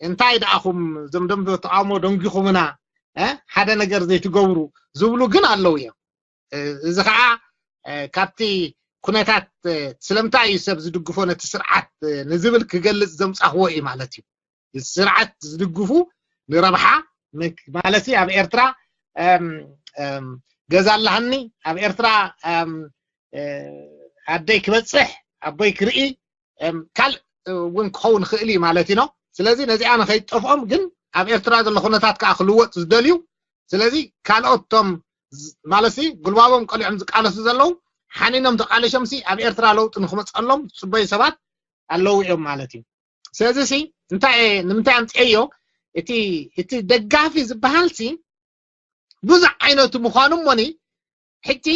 እንታይ ደኣኹም እዞም ደንበ ተቃውሞ ደንጊኹምና ሓደ ነገር ዘይትገብሩ ዝብሉ ግን ኣለዉ እዮም። እዚ ከዓ ካብቲ ኩነታት ስለምንታይ እዩ ሰብ ዝድግፎ ነቲ ስርዓት ንዝብል ክገልፅ ዘምፃኽዎ እዩ ማለት እዩ። ስርዓት ዝድግፉ ንረብሓ ማለት ኣብ ኤርትራ ገዛ ኣለሃኒ ኣብ ኤርትራ ኣደይ ክበፅሕ ኣቦይ ክርኢ ካልእ እውን ክኸውን ይኽእል እዩ ማለት እዩ። ስለዚ ነዚኣ ንኸይጠፍኦም ግን ኣብ ኤርትራ ዘሎ ኩነታት ከዓ ክልወጥ ዝደልዩ ስለዚ ካልኦት ቶም ማለት ጉልባቦም ቀሊዖም ዝቃለሱ ዘለዉ ሓኒኖም ተቃሊሾም ሲ ኣብ ኤርትራ ለውጢ ንክመፀሎም ዝፅበዩ ሰባት ኣለዉ እዮም ማለት እዩ። ስለዚ ሲ እንታይ፣ ንምንታይ ኣምፅኤዮ? እቲ፣ እቲ ደጋፊ ዝበሃል ሲ ብዙሕ ዓይነቱ ምዃኑ እሞኒ፣ ሕጂ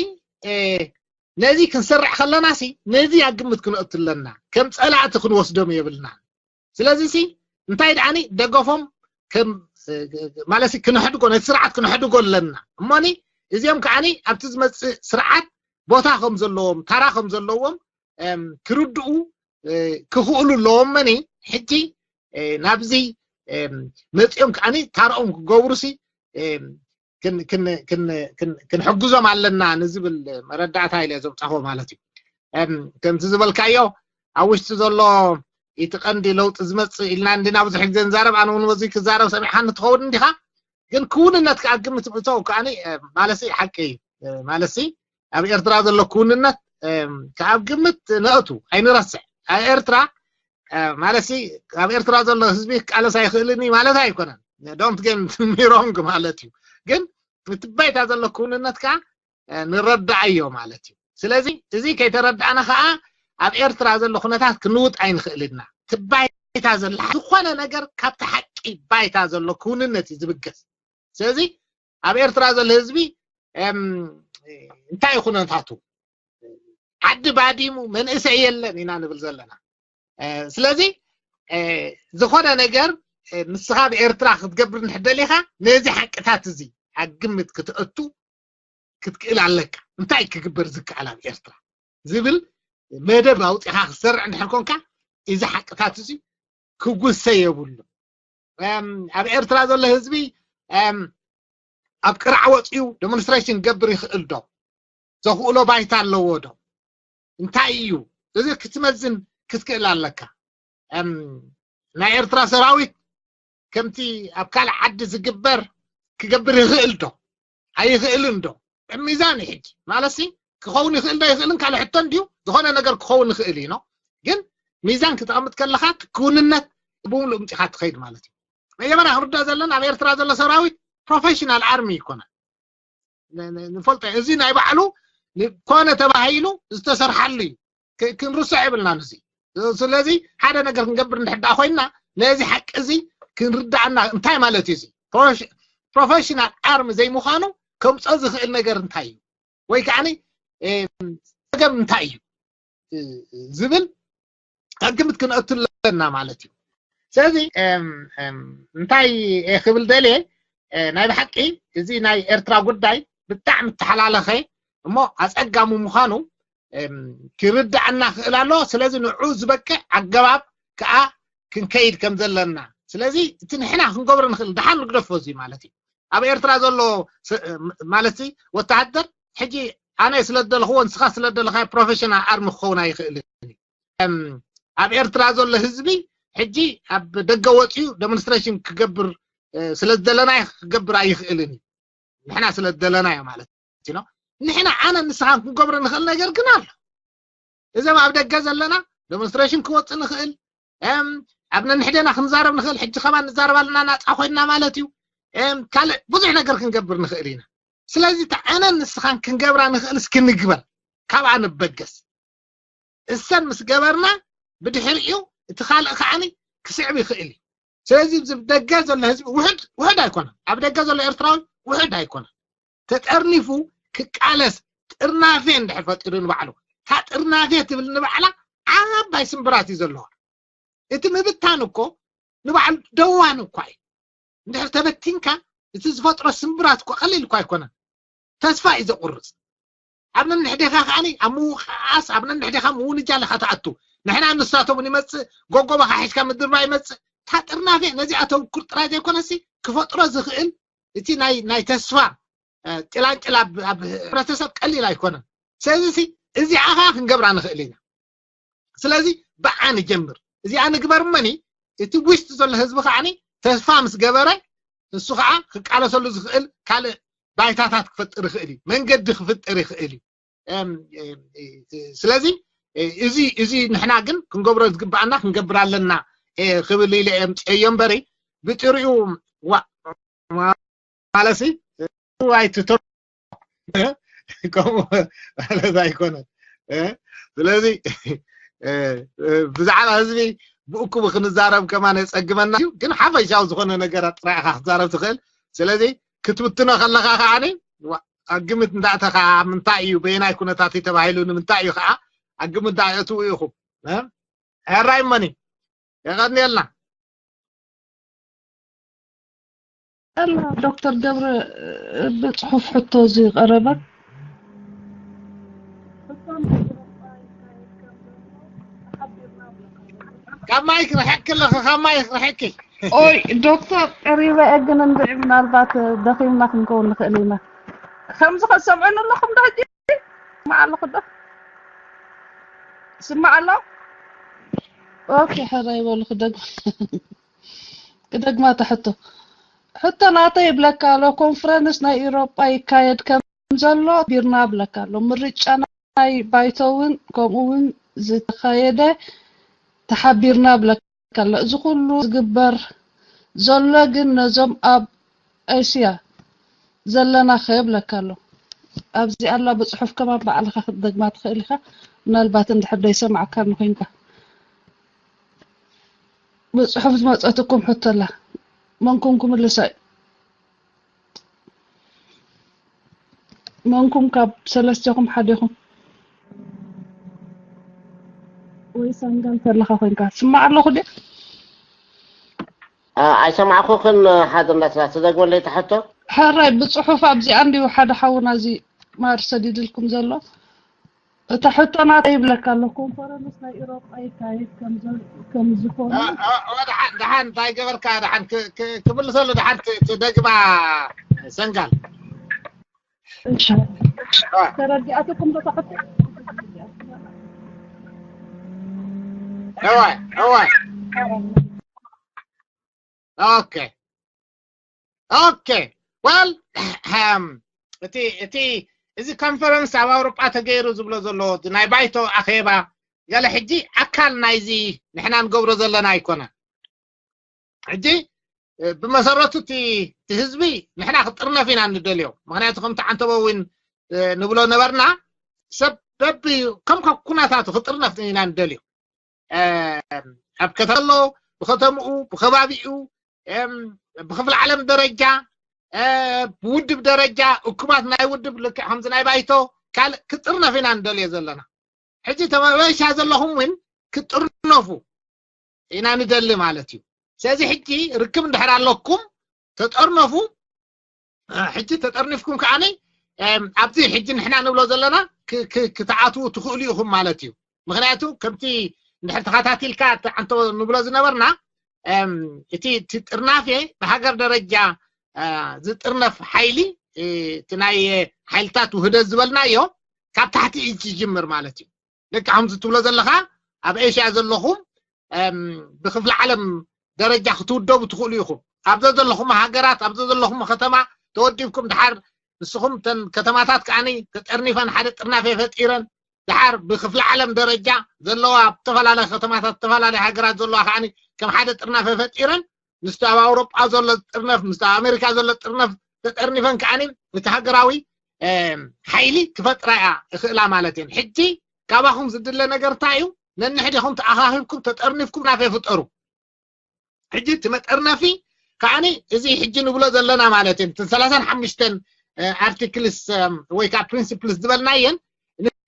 ነዚ ክንሰርዕ ከለና ሲ ነዚ ኣብ ግምት ክንእቱ ኣለና። ከም ፀላእቲ ክንወስዶም የብልና። ስለዚ ሲ እንታይ ደኣኒ ደገፎም ከም ማለት ሲ ክነሕድጎ፣ ነቲ ስርዓት ክነሕድጎ ኣለና። እሞኒ እዚኦም ከዓኒ ኣብቲ ዝመፅእ ስርዓት ቦታ ከም ዘለዎም፣ ታራ ከም ዘለዎም ክርድኡ ክኽእሉ ኣለዎም። መኒ ሕጂ ናብዚ መፂኦም ከዓኒ ታርኦም ክገብሩ ሲ ክንሕግዞም ኣለና ንዝብል መረዳእታ ኢለ ዘምፃኹ ማለት እዩ። ከምቲ ዝበልካዮ ኣብ ውሽጢ ዘሎ እቲ ቀንዲ ለውጢ ዝመፅእ ኢልና እንዲና ብዙሕ ግዜ ንዛረብ። ኣነ እውን በዚ ክዛረብ ሰሚዕካኒ ትኸውን እንዲኻ። ግን ክውንነት ከዓ ግምት ምእተው ከዓ ማለሲ ሓቂ እዩ። ማለሲ ኣብ ኤርትራ ዘሎ ክውንነት ካብ ግምት ነእቱ ኣይንረስዕ። ኣብ ኤርትራ ማለሲ ኣብ ኤርትራ ዘሎ ህዝቢ ክቃለስ ኣይኽእልን እዩ ማለት ኣይኮነን። Don't get me wrong ማለት እዩ። ግን እቲ ባይታ ዘሎ ክውንነት ከዓ ንረዳኣዮ ማለት እዩ። ስለዚ እዚ ከይተረዳእና ከዓ ኣብ ኤርትራ ዘሎ ኩነታት ክንውጥ ኣይንኽእልና። እቲ ባይታ ዘሎ ዝኾነ ነገር ካብቲ ሓቂ ባይታ ዘሎ ክውንነት እዩ ዝብገስ። ስለዚ ኣብ ኤርትራ ዘሎ ህዝቢ እንታይ እዩ ኩነታቱ? ዓዲ ባዲሙ መንእሰይ የለን ኢና ንብል ዘለና። ስለዚ ዝኾነ ነገር ንስኻ ብኤርትራ ክትገብር እንድሕር ደሊኻ ነዚ ሓቅታት እዚ ኣብ ግምት ክትእቱ ክትክእል ኣለካ። እንታይ ክግበር ዝከኣል ኣብ ኤርትራ ዝብል መደብ ኣውፂኻ ክትሰርዕ እንድሕር ኮንካ እዚ ሓቅታት እዚ ክጉሰ የብሉ። ኣብ ኤርትራ ዘሎ ህዝቢ ኣብ ቅራዕ ወፂኡ ዴሞንስትሬሽን ክገብር ይኽእል ዶ? ዘኽእሎ ባይታ ኣለዎ ዶ? እንታይ እዩ እዚ ክትመዝን ክትክእል ኣለካ። ናይ ኤርትራ ሰራዊት ከምቲ ኣብ ካልእ ዓዲ ዝግበር ክገብር ይኽእል ዶ? ኣይኽእልን ዶ? ሚዛን እዩ ሕጂ ማለትሲ ክኸውን ይኽእል ዶ ይኽእልን ካልእ ሕቶ እንድዩ። ዝኾነ ነገር ክኸውን ይኽእል እዩ ነው። ግን ሚዛን ክተቐምጥ ከለኻ ክውንነት ብምሉእ ምፂኻ ትኸይድ ማለት እዩ። መጀመርያ ክንርዳእ ዘለና ኣብ ኤርትራ ዘሎ ሰራዊት ፕሮፌሽናል ኣርሚ ይኮነ ንፈልጦ። እዚ ናይ ባዕሉ ኮነ ተባሂሉ ዝተሰርሓሉ እዩ። ክንርስዕ የብልናን እዚ። ስለዚ ሓደ ነገር ክንገብር እንድሕር ኮይንና ነዚ ሓቂ እዚ ክንርዳእና እንታይ ማለት እዩ እዚ ፕሮፌሽናል ኣርሚ ዘይምዃኑ ከምፆ ዝኽእል ነገር እንታይ እዩ ወይ ከዓ ፀገም እንታይ እዩ ዝብል ኣብ ግምት ክንእቱ ኣለና ማለት እዩ። ስለዚ እንታይ ክብል ደልየ ናይ ብሓቂ እዚ ናይ ኤርትራ ጉዳይ ብጣዕሚ ተሓላለኸ እሞ ኣፀጋሚ ምዃኑ ክርዳእና ክእል ኣለዎ። ስለዚ ንዑ ዝበቅዕ ኣገባብ ከዓ ክንከይድ ከም ዘለና ስለዚ እቲ ንሕና ክንገብሮ ንኽእል ደሓን ንግደፎ እዚ ማለት እዩ። ኣብ ኤርትራ ዘሎ ማለት ወተሃደር ሕጂ ኣነ ስለ ደለኽዎ ንስኻ ስለ ደለኻ ፕሮፌሽናል ኣርሚ ክኸውን ኣይኽእልን። ኣብ ኤርትራ ዘሎ ህዝቢ ሕጂ ኣብ ደገ ወፅዩ ዴሞንስትሬሽን ክገብር ስለ ዝደለናዮ ክገብር ኣይኽእልን እዩ። ንሕና ስለ ዝደለናዮ ማለት እዩ። ንሕና ኣነ ንስኻን ክንገብሮ ንኽእል ነገር ግን ኣሎ። እዞም ኣብ ደገ ዘለና ዴሞንስትሬሽን ክወፅእ ንኽእል፣ ኣብ ነንሕደና ክንዛረብ ንኽእል። ሕጂ ከማን ንዛረብ ኣለና ናፃ ኮይንና ማለት እዩ። ካልእ ብዙሕ ነገር ክንገብር ንኽእል ኢና። ስለዚ ተዓነን ንስኻን ክንገብራ ንኽእል እስኪ ንግበር፣ ካብኣ ንበገስ። እሰን ምስ ገበርና ብድሕሪኡ እቲ ካልእ ከዓኒ ክስዕብ ይኽእል እዩ። ስለዚ እዚ ደገ ዘሎ ህዝቢ ውሕድ ውሕድ ኣይኮነን። ኣብ ደገ ዘሎ ኤርትራዊ ውሕድ ኣይኮነን። ተጠርኒፉ ክቃለስ ጥርናፌ እንድሕር ፈጢሩ ንባዕሉ እታ ጥርናፌ ትብል ንባዕላ ዓባይ ስምብራት እዩ ዘለዋ። እቲ ምብታን እኮ ንባዕሉ ደዋን እኳ እዩ። እንድሕር ተበቲንካ እቲ ዝፈጥሮ ስምብራት እኮ ቀሊል እኳ ኣይኮነን። ተስፋ እዩ ዘቁርፅ። ኣብ ነንሕዴኻ ከዓኒ ኣብ ምውቃስ ኣብ ነነሕዴኻ ምውንጃል ኢኻ ትኣቱ። ንሕና ንሳቶም ንመፅእ ጎጎባኻ ሒዝካ ምድርባ ይመፅእ። እታ ጥርናፌ ነዚኣቶም ኩር ጥራይ ዘይኮነሲ ክፈጥሮ ዝኽእል እቲ ናይ ናይ ተስፋ ጭላንጭል ኣብ ሕብረተሰብ ቀሊል ኣይኮነን። ስለዚ እዚኣ ከዓ ክንገብራ ንኽእል ኢና። ስለዚ ብዓ ንጀምር። እዚኣ ንግበር እመኒ እቲ ውሽጢ ዘሎ ህዝቢ ከዓኒ ተስፋ ምስ ገበረ ንሱ ከዓ ክቃለሰሉ ዝኽእል ካልእ ባይታታት ክፈጥር ይኽእል እዩ፣ መንገዲ ክፍጥር ይኽእል እዩ። ስለዚ እዚ እዚ ንሕና ግን ክንገብሮ ዝግባኣና ክንገብር ኣለና ክብል ኢለ እየ ምፅአዮ እምበሪ ብጥሪኡ ማለት ኣይትተር ከምኡ ማለት ኣይኮነን። ስለዚ ብዛዕባ ህዝቢ ብእኩብ ክንዛረብ ከማን የፀግመና እዩ። ግን ሓፈሻዊ ዝኾነ ነገራት ጥራይ ኢኻ ክትዛረብ ትኽእል። ስለዚ ክትብትኖ ከለኻ ከዓኒ ኣብ ግምት እንዳእተኻ ምንታይ እዩ በየናይ ኩነታት እዩ ተባሂሉ ንምንታይ እዩ ከዓ ኣብ ግምት ዳ እትው ኢኹም። ሕራይ መኒ የቐንየልና። ኣላ ዶክተር ገብረ ብፅሑፍ ሕቶ ዝቀረበ ካብ ማይክ ርሕቂ ኣለኺ ካብ ማይክ ርሕቂ ኦይ ዶክተር ቀሪበ ግን እንድዒ ምናልባት ደኺምና ክንከውን ንኽእል ኢና ከምዚ ከሰምዑኒ ኣለኹም ዶ ሕጂ ስማዕ ኣለኹ ዶ ስማዕ ኣሎ ኦኬ ሕራይ በሉ ክደግማ ክደግማ እታ ሕቶ ሕቶ ናተይ ይብለካ ኣሎ ኮንፈረንስ ናይ ኢሮጳ ይካየድ ከም ዘሎ ቢርና ብለካ ኣሎ ምርጫ ናይ ባይቶ እውን ከምኡ እውን ዝተኻየደ ተሓቢርና ብለካ ኣሎ እዚ ኩሉ ዝግበር ዘሎ ግን ነዞም ኣብ እስያ ዘለና ከ ይብለካ ኣሎ ኣብዚ ኣላ ብፅሑፍ ከማን ባዕልኻ ክትደግማ ትኽእል ኢኻ ምናልባት እንድሕር ዘይሰማዕካኒ ኮይንካ ብፅሑፍ ዝመፀትኩም ሕቶ ኣላ መንኩም ክምልሳ እዩ መንኩም ካብ ሰለስቴኹም ሓዴኹም ወይ ሰንጋል ተለኻ ኮይንካ ስማዕ ኣለኹ ድየ ኣይሰማዕኩኽን ሓዘ እንዳስላሰ ደግመለይ ተሐቶ ሕራይ ብፅሑፍ ኣብዚኣ እንዲዩ ሓደ ሓውና እዚ ማር ሰዲድልኩም ዘሎ እታ ሕቶ ናተይ ይብለካ ኣሎ ኮንፈረንስ ናይ ኢሮጳ ይካየድ ከም ዝኾነ ደሓን ደሓን እንታይ ገበርካ ደሓን ክምልሰሉ ደሓን ትደግማ ሰንጋል ተረዲኣትኩም ዶ ተሕቶ እዋይ እዋይ ኦኬ ኦኬ well እቲ እቲ እዚ ኮንፈረንስ ኣብ ኣውሮጳ ተገይሩ ዝብሎ ዘሎ ናይ ባይቶ ኣኼባ ገለ ሕጂ ኣካል ናይዚ ንሕና ንገብሮ ዘለና ኣይኮነን ሕጂ ብመሰረቱ እቲ ህዝቢ ንሕና ክጥርነፍ ኢና ንደልዮ ምክንያቱ ከምቲ ዓንተቦ እውን ንብሎ ነበርና ሰብ በቢ ከም ኩነታቱ ክጥርነፍ ኢና ንደልዮ ኣብ ከተማ ኣሎ ብከተምኡ ብከባቢኡ ብክፍለ ዓለም ደረጃ ብውድብ ደረጃ እኩባት ናይ ውድብ ልክዕ ከምዚ ናይ ባይቶ ካልእ ክጥርነፍ ኢና ንደልዮ ዘለና ሕጂ ተመበሻ ዘለኹም እውን ክጥርነፉ ኢና ንደሊ ማለት እዩ ስለዚ ሕጂ ርክብ እንድሕር ኣለኩም ተጠርነፉ ሕጂ ተጠርኒፍኩም ከዓኒ ኣብዚ ሕጂ ንሕና ንብሎ ዘለና ክትኣትዉ ትኽእሉ ኢኹም ማለት እዩ ምክንያቱ ከምቲ እንድሕር ተኸታቲልካ ኣንተ ንብሎ ዝነበርና እቲ እቲ ጥርናፌ ብሃገር ደረጃ ዝጥርነፍ ሓይሊ እቲ ናይ ሓይልታት ውህደት ዝበልናዮ ካብ ታሕቲ እዩ ዝጅምር ማለት እዩ ደቂ ከምዚ ትብሎ ዘለኻ ኣብ ኤሽያ ዘለኹም ብክፍሊ ዓለም ደረጃ ክትውደቡ ትኽእሉ ኢኹም ኣብዘ ዘለኹም ሃገራት ኣብዘ ዘለኹም ከተማ ተወዲብኩም ድሓር ንስኹም ተን ከተማታት ከዓኒ ተጠርኒፈን ሓደ ጥርናፈ ፈጢረን ድሓር ብክፍሊ ዓለም ደረጃ ዘለዋ ኣብ ዝተፈላለያ ከተማታት ዝተፈላለያ ሃገራት ዘለዋ ከዓኒ ከም ሓደ ጥርናፈ ፈጢረን ምስቲ ኣብ ኣውሮጳ ዘሎ ጥርነፍ ምስቲ ኣብ ኣሜሪካ ዘሎ ጥርነፍ ተጠርኒፈን ከዓኒ እቲ ሃገራዊ ሓይሊ ክፈጥራ እያ እኽእላ ማለት እየን ሕጂ ካባኹም ዝድለ ነገር እንታይ እዩ ነንሕዲኹም ተኣኻኺብኩም ተጠርኒፍኩም ናፈ ፍጠሩ ሕጂ እቲ መጠርነፊ ከዓኒ እዚ ሕጂ ንብሎ ዘለና ማለት እየን እትን ሰላሳን ሓሙሽተን ኣርቲክልስ ወይ ከዓ ፕሪንስፕልስ ዝበልናየን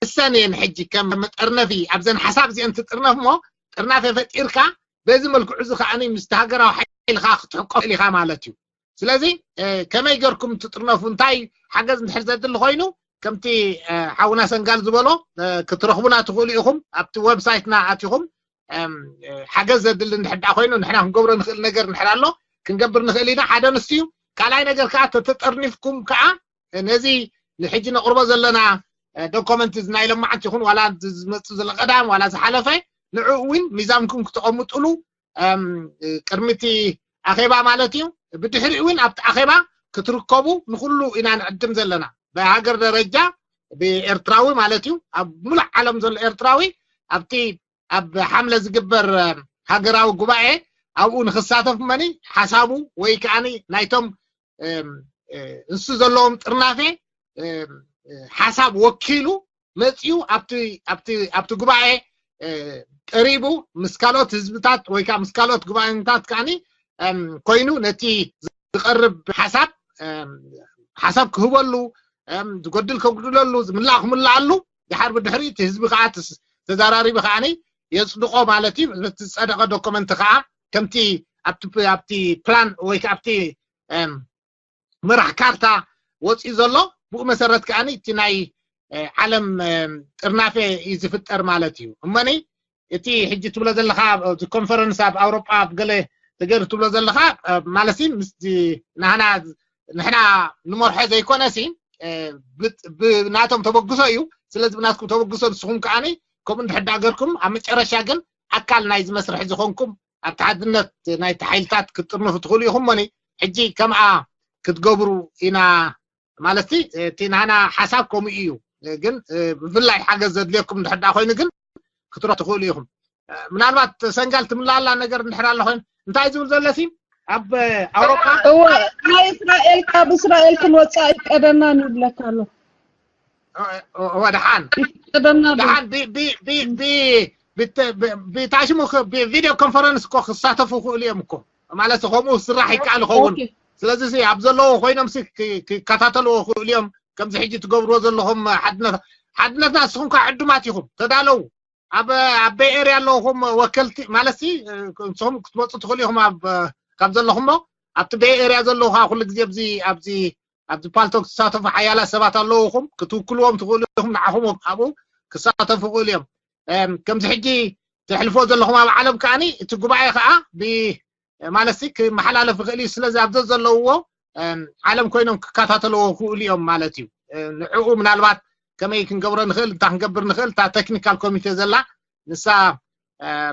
ንሰን እየን ሕጂ ከም መጠርነፊ ኣብዘን ሓሳብ እዚአን ትጥርነፍ እሞ ጥርናፈ ፈጢርካ በዚ መልክዑ እዚ ከዓኒ ምስቲ ሃገራዊ ሓይልካ ክትሕቆ ኢኻ ማለት እዩ ስለዚ ከመይ ገርኩም ትጥርነፉ እንታይ ሓገዝ እንድሕር ዘድሊ ኮይኑ ከምቲ ሓውና ሰንጋል ዝበሎ ክትረኽቡና ትኽእሉ ኢኹም ኣብቲ ዌብሳይትና ኣቲኹም ሓገዝ ዘድሊ እንድሕር ዳ ኮይኑ ንሕና ክንገብሮ ንኽእል ነገር እንድሕር ኣሎ ክንገብር ንኽእል ኢና ሓደ ንሱ እዩ ካልኣይ ነገር ከዓ ተተጠርኒፍኩም ከዓ ነዚ ንሕጂ ነቕርቦ ዘለና ዶኮመንት ናይ ለማዓንቲ ይኹን ዋላ ዝመፅእ ዘሎ ቀዳም ዋላ ዝሓለፈ ንዕኡ እውን ሚዛንኩም ክተቐምጥሉ ቅድሚ እቲ ኣኼባ ማለት እዩ ብድሕሪኡ እውን ኣብቲ ኣኼባ ክትርከቡ ንኩሉ ኢና ንዕድም ዘለና ብሃገር ደረጃ ብኤርትራዊ ማለት እዩ ኣብ ሙሉእ ዓለም ዘሎ ኤርትራዊ ኣብቲ ኣብ ሓምለ ዝግበር ሃገራዊ ጉባኤ ኣብኡ ንክሳተፍ መኒ ሓሳቡ ወይ ከዓ ናይቶም እሱ ዘለዎም ጥርናፌ ሓሳብ ወኪሉ መፅኡ ኣብቲ ጉባኤ ቀሪቡ ምስ ካልኦት ህዝብታት ወይ ከዓ ምስ ካልኦት ጉባኤታት ከዓኒ ኮይኑ ነቲ ዝቐርብ ሓሳብ ሓሳብ ክህበሉ ዝጎድል ከጉድለሉ ዝምላእ ክምላኣሉ ድሓር ብድሕሪ እቲ ህዝቢ ከዓ ተዛራሪቢ ከዓኒ የፅድቆ ማለት እዩ። ነቲ ዝፀደቐ ዶክመንት ከዓ ከምቲ ኣብቲ ፕላን ወይ ከዓ ኣብቲ መራሕ ካርታ ወፂኡ ዘሎ ብኡ መሰረት ከዓኒ እቲ ናይ ዓለም ጥርናፈ እዩ ዝፍጠር ማለት እዩ። እመኒ እቲ ሕጂ ትብሎ ዘለካ ኮንፈረንስ ኣብ ኣውሮጳ ኣብ ገለ ተገይሩ ትብሎ ዘለካ ማለት ሲ ናህና ንሕና ንመርሖ ዘይኮነ ሲ ብናቶም ተበግሶ እዩ። ስለዚ ብናትኩም ተበግሶ ንስኹም ከዓኒ ከምኡ እንድሕዳ ገርኩም ኣብ መጨረሻ ግን ኣካል ናይ ዝመስርሕ ዝኾንኩም ኣብቲ ሓድነት ናይ ሓይልታት ክትጥርንፉ ትኽእሉ ኢኹም። እመኒ ሕጂ ከምኣ ክትገብሩ ኢና ማለት እቲ ናና ሓሳብ ከምኡ እዩ። ግን ብፍላይ ሓገዝ ዘድልየኩም እንድሕዳ ኮይኑ ግን ክትሮ ትኽእሉ ኢኹም። ምናልባት ሰንጋል ትምላላ ነገር እንድሕር ኣሎ ኮይኑ እንታይ ዝብል ዘሎ ሲ ኣብ ኣውሮፓ እወ ናይ እስራኤል ካብ እስራኤል ክንወፅእ ኣይቀደናን ይብለካ ኣሎ። ወድሓን ቀደና ድሓን ብታሽሙ ቪዲዮ ኮንፈረንስ እኮ ክሳተፉ ክእሉ እዮም እኮ ማለት ከምኡ ስራሕ ይከኣል ይኸውን። ስለዚ ኣብ ዘለዎ ኮይኖም ክከታተልዎ ክእሉ እዮም። ከምዚ ሕጂ ትገብርዎ ዘለኹም ሓድነትና ንስኹም ከዓ ዕዱማት ኢኹም። ተዳለው። ኣብ ኣብ ቤይ ኤርያ ኣለኹም ወከልቲ ማለት ንስኹም ክትመፁ ትኽእሉ ኢኹም። ካብ ዘለኹሞ ኣብቲ ቤይ ኤርያ ዘለኹ ከዓ ኩሉ ግዜ ኣብዚ ኣብዚ ኣብዚ ፓልቶክ ዝሳተፉ ሓያላት ሰባት ኣለውኹም ክትውክልዎም ትኽእሉ ኢኹም። ንዓኹም ኣብኡ ክሳተፉ ክእሉ እዮም። ከምዚ ሕጂ ተሕልፎ ዘለኹም ኣብ ዓለም ከዓኒ እቲ ጉባኤ ከዓ ማለት ክመሓላለፍ ይኽእል እዩ። ስለዚ ኣብ ዘለውዎ ዓለም ኮይኖም ክከታተልዎ ክእሉ እዮም ማለት እዩ። ንዕኡ ምናልባት ከመይ ክንገብሮ ንኽእል እንታይ ክንገብር ንኽእል እታ ቴክኒካል ኮሚቴ ዘላ ንሳ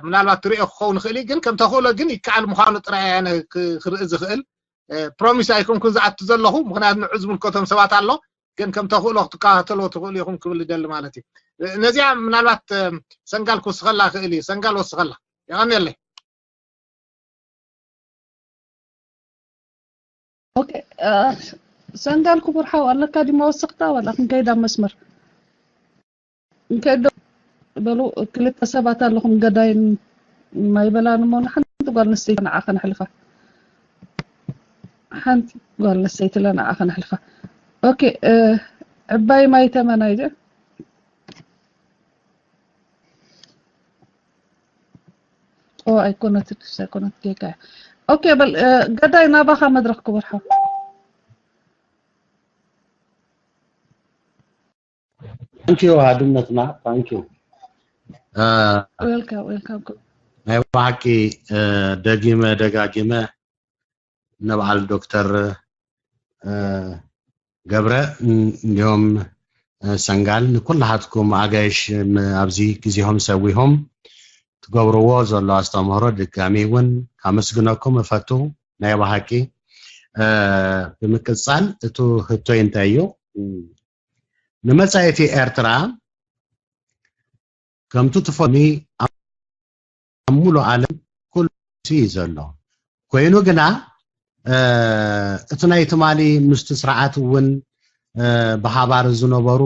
ምናልባት ትሪኦ ክኸውን ይኽእል እዩ። ግን ከም ተኽእሎ ግን ይከኣል ምዃኑ ጥራይ ክርኢ ዝኽእል ፕሮሚስ ኣይኮንኩን ዝኣቱ ዘለኹ ምክንያቱ ንዑ ዝምልከቶም ሰባት ኣሎ። ግን ከም ተኽእሎ ክትከታተልዎ ትኽእሉ ኢኹም ክብል ይደሊ ማለት እዩ። ነዚኣ ምናልባት ሰንጋል ክወስኸላ ክእል እዩ። ሰንጋል ወስኸላ። የቐንየለይ። ሰንጋል ክቡር ሓው ኣለካ ዲማ ወስኽታ ዋላ ክንከይድ ኣብ መስመር እንከዶ በሉ። ክልተ ሰባት ኣለኹም ገዳይን ማይበላን እሞ ንሓንቲ ጓል ኣንስተይቲ ንዓ ከነሕልፋ ሓንቲ ጓል ኣንስተይቲ ለንዓ ከነሕልፋ። ኦኬ ዕባይ ማይ ተመናይ ዚ ኦ ኣይኮነትን ኣይኮነት ጌጋ። ኦኬ በል ገዳይ ናባኻ መድረኽ ክቡር ሓው። ታንኪዩ ሃድነትና ታንኪዩ። ዌልካም ዌልካም። ናይ ብሓቂ ደጊመ ደጋጊመ ንበዓል ዶክተር ገብረ እንዲሁም ሰንጋል ንኩላሃትኩም ኣጋይሽ ኣብዚ ግዜሆም ሰዊሆም ትገብርዎ ዘሎ ኣስተምህሮ ድጋሚ እውን ካመስግነኩም እፈቱ። ናይ ብሓቂ ብምቅፃል እቱ ህቶይ እንታይ እዩ ንመፃኢቲ ኤርትራ ከምቱ ትፈሚ ኣብ ሙሉ ዓለም ኩሉ እዩ ዘሎ ኮይኑ ግና እቲ ናይ ትማሊ ምስቲ ስርዓት እውን ብሓባር ዝነበሩ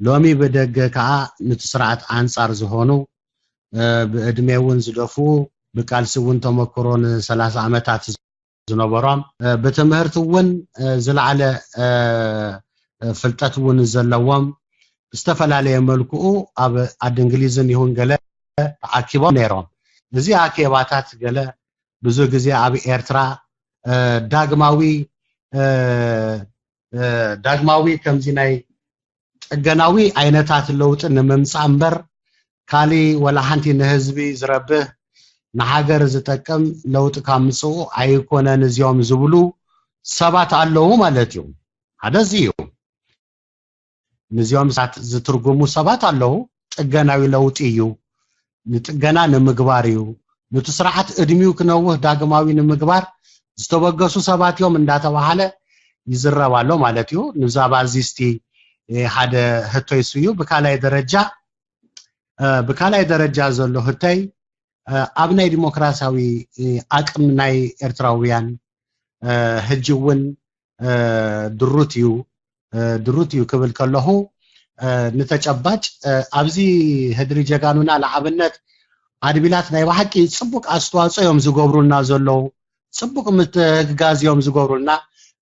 ሎሚ ብደገ ከዓ ንቲ ስርዓት ኣንፃር ዝኾኑ ብእድሜ እውን ዝደፍኡ ብቃልሲ እውን ተመክሮ ንሰላሳ ዓመታት ዝነበሮም ብትምህርቲ እውን ዝለዓለ ፍልጠት እውን ዘለዎም ብዝተፈላለየ መልክኡ ኣብ ዓዲ እንግሊዝን ይኹን ገለ ተኣኪቦም ነይሮም። እዚ ኣኬባታት ገለ ብዙ ግዜ ኣብ ኤርትራ ዳግማዊ ዳግማዊ ከምዚ ናይ ጥገናዊ ዓይነታት ለውጢ ንምምፃእ እምበር ካሊ ወላ ሓንቲ ንህዝቢ ዝረብህ ንሃገር ዝጠቅም ለውጢ ካብ ምፅኡ ኣይኮነን እዚኦም ዝብሉ ሰባት ኣለዉ ማለት እዩ። ሓደ እዚ እዩ። ንዚኦም ሳት ዝትርጉሙ ሰባት ኣለዉ። ጥገናዊ ለውጢ እዩ፣ ንጥገና ንምግባር እዩ፣ ንቲ ስርዓት እድሚኡ ክነውህ ዳግማዊ ንምግባር ዝተበገሱ ሰባት እዮም እንዳተባሃለ ይዝረብ ኣሎ ማለት እዩ። ንዛ ባዚስቲ ሓደ ህቶይ እሱ እዩ። ብካላይ ደረጃ ብካላይ ደረጃ ዘሎ ህተይ ኣብ ናይ ዲሞክራሲያዊ ኣቅም ናይ ኤርትራውያን ህጂ እውን ድሩት እዩ ድሩት እዩ ክብል ከለኹ ንተጨባጭ ኣብዚ ህድሪ ጀጋኑና ንኣብነት ኣድቢላት ናይ ብሓቂ ጽቡቅ ኣስተዋፅኦ እዮም ዝገብሩልና ዘለዉ፣ ጽቡቅ ምትህግጋዝ እዮም ዝገብሩልና፣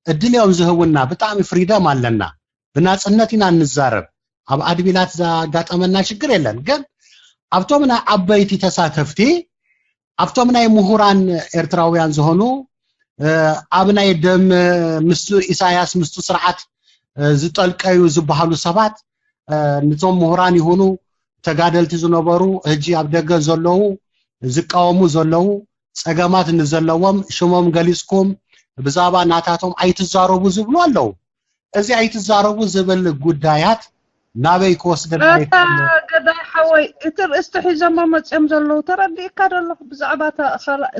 እድል እዮም ዝህቡና። ብጣዕሚ ፍሪደም ኣለና፣ ብናፅነት ኢና እንዛረብ። ኣብ ኣድቢላት ዘጋጠመና ሽግር የለን። ግን ኣብቶም ናይ ዓበይቲ ተሳተፍቲ፣ ኣብቶም ናይ ምሁራን ኤርትራውያን ዝኾኑ ኣብ ናይ ደም ምስቱ ኢሳያስ ምስቱ ስርዓት ዝጠልቀዩ ዝበሃሉ ሰባት፣ ንቶም ምሁራን ይኹኑ ተጋደልቲ ዝነበሩ፣ ሕጂ ኣብ ደገ ዘለዉ፣ ዝቃወሙ ዘለዉ፣ ጸገማት ንዘለዎም ሽሞም ገሊጽኩም ብዛዕባ ናታቶም ኣይትዛረቡ ዝብሉ ኣለዉ። እዚ ኣይትዛረቡ ዝብል ጉዳያት ናበይ ክወስደና ይኽእል? ገዳይ ሓወይ፣ እቲ ርእስቲ ሒዞሞ መጽዮም ዘለዉ ተረዲእካ ደሎ ብዛዕባ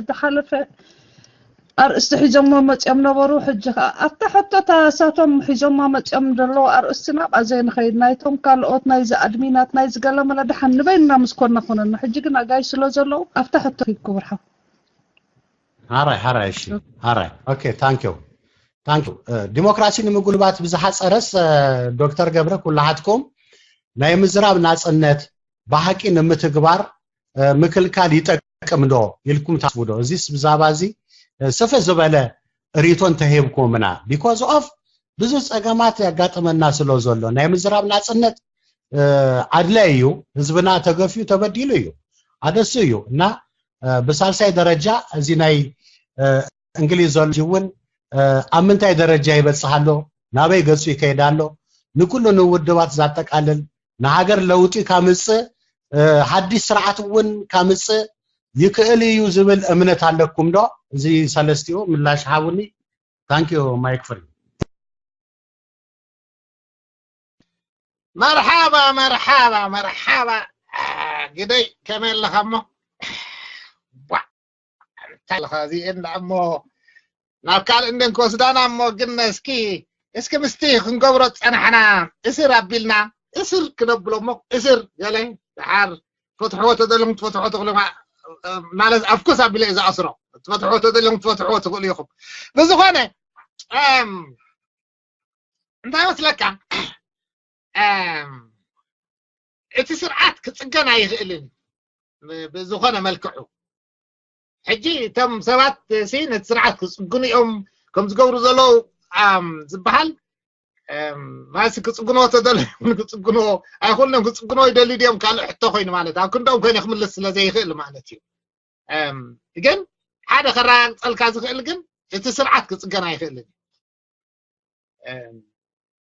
ዝሓለፈ ኣርእስቲ ሒዞሞ መጽዮም ነበሩ። ሕጂ ከኣ ኣብታ ሕቶታ እሳቶም ሒዞማ መጽዮም ዘለዉ ኣርእስቲ ናብኣ ዘይንኸይድ፣ ናይቶም ካልኦት ናይዚ ኣድሚናት ናይዚ ገለመለ ደሓን ንበይንና ምስ ኮና ኮነና። ሕጂ ግን ኣጋይሽ ስለ ዘለዉ ኣብታ ሕቶ ኪድ ክቡር ሓው። ሓራይ ሓራይ እሺ ሓራይ okay thank you thank you። ዲሞክራሲ ንምጉልባት ብዝሓፀረስ ዶክተር ገብረ ኩላሓትኩም ናይ ምዝራብ ናፅነት ብሓቂ ንምትግባር ምክልካል ይጠቅም ዶ ኢልኩም ታስቡ ዶ? እዚስ ብዛባ እዚ ስፍሕ ዝበለ ሪቶ እንተሂብኩምና because of ብዙ ፀገማት ያጋጥመና ስለ ዘሎ ናይ ምዝራብ ናፅነት ኣድላይ እዩ። ህዝብና ተገፊዩ ተበዲሉ እዩ ኣደሱ እዩ እና ብሳልሳይ ደረጃ እዚ ናይ እንግሊዝ ዘሎ እውን ኣብ ምንታይ ደረጃ ይበፅሕ ኣሎ፣ ናበይ ገፁ ይከይድ ኣሎ፣ ንኩሉ ንውድባት ዘጠቃልል ንሃገር ለውጢ ካምፅእ ሓድሽ ስርዓት እውን ካምፅእ ይክእል እዩ ዝብል እምነት ኣለኩም ዶ? እዚ ሰለስቲኡ ምላሽ ሃቡኒ። Thank you Mike Free። መርሓባ መርሓባ መርሓባ ግደይ ከመይ ኣለኻ እሞ እንታይ ኣለኻ እዚኤን ደኣ እሞ ናብ ካልእ እንደን ክወስዳና እሞ ግን እስኪ እስኪ ምስቲ ክንገብሮ ዝጸናሕና እስር ኣቢልና እስር ክነብሎ እሞ እስር ገለ ደሓር ፈትሕዎ ተደለኹም ትፈትሕዎ ትኽእሉ ማለት ኣፍኩስ ኣቢለ እዩ ዝኣስሮ ትፈትሕዎ ተደለኹም ትፈትሕዎ ትኽእሉ ኢኹም ብዝኾነ እንታይ መስለካ እቲ ስርዓት ክፅገን ኣይኽእልን ብዝኾነ መልክዑ ሕጂ እቶም ሰባት ሲ ነቲ ስርዓት ክፅግኑ እዮም ከም ዝገብሩ ዘለዉ ዝበሃል ማለት ክፅግንዎ ተደለዮም ክፅግንዎ ኣይኮንም ክፅግንዎ ይደልዩ ድዮም ካልእ ሕቶ ኮይኑ ማለት ኣብ ክንደኦም ኮይነ ክምልስ ስለ ዘይኽእል ማለት እዩ ግን ሓደ ከረጋግፀልካ ዝኽእል ግን እቲ ስርዓት ክፅገን ኣይኽእልን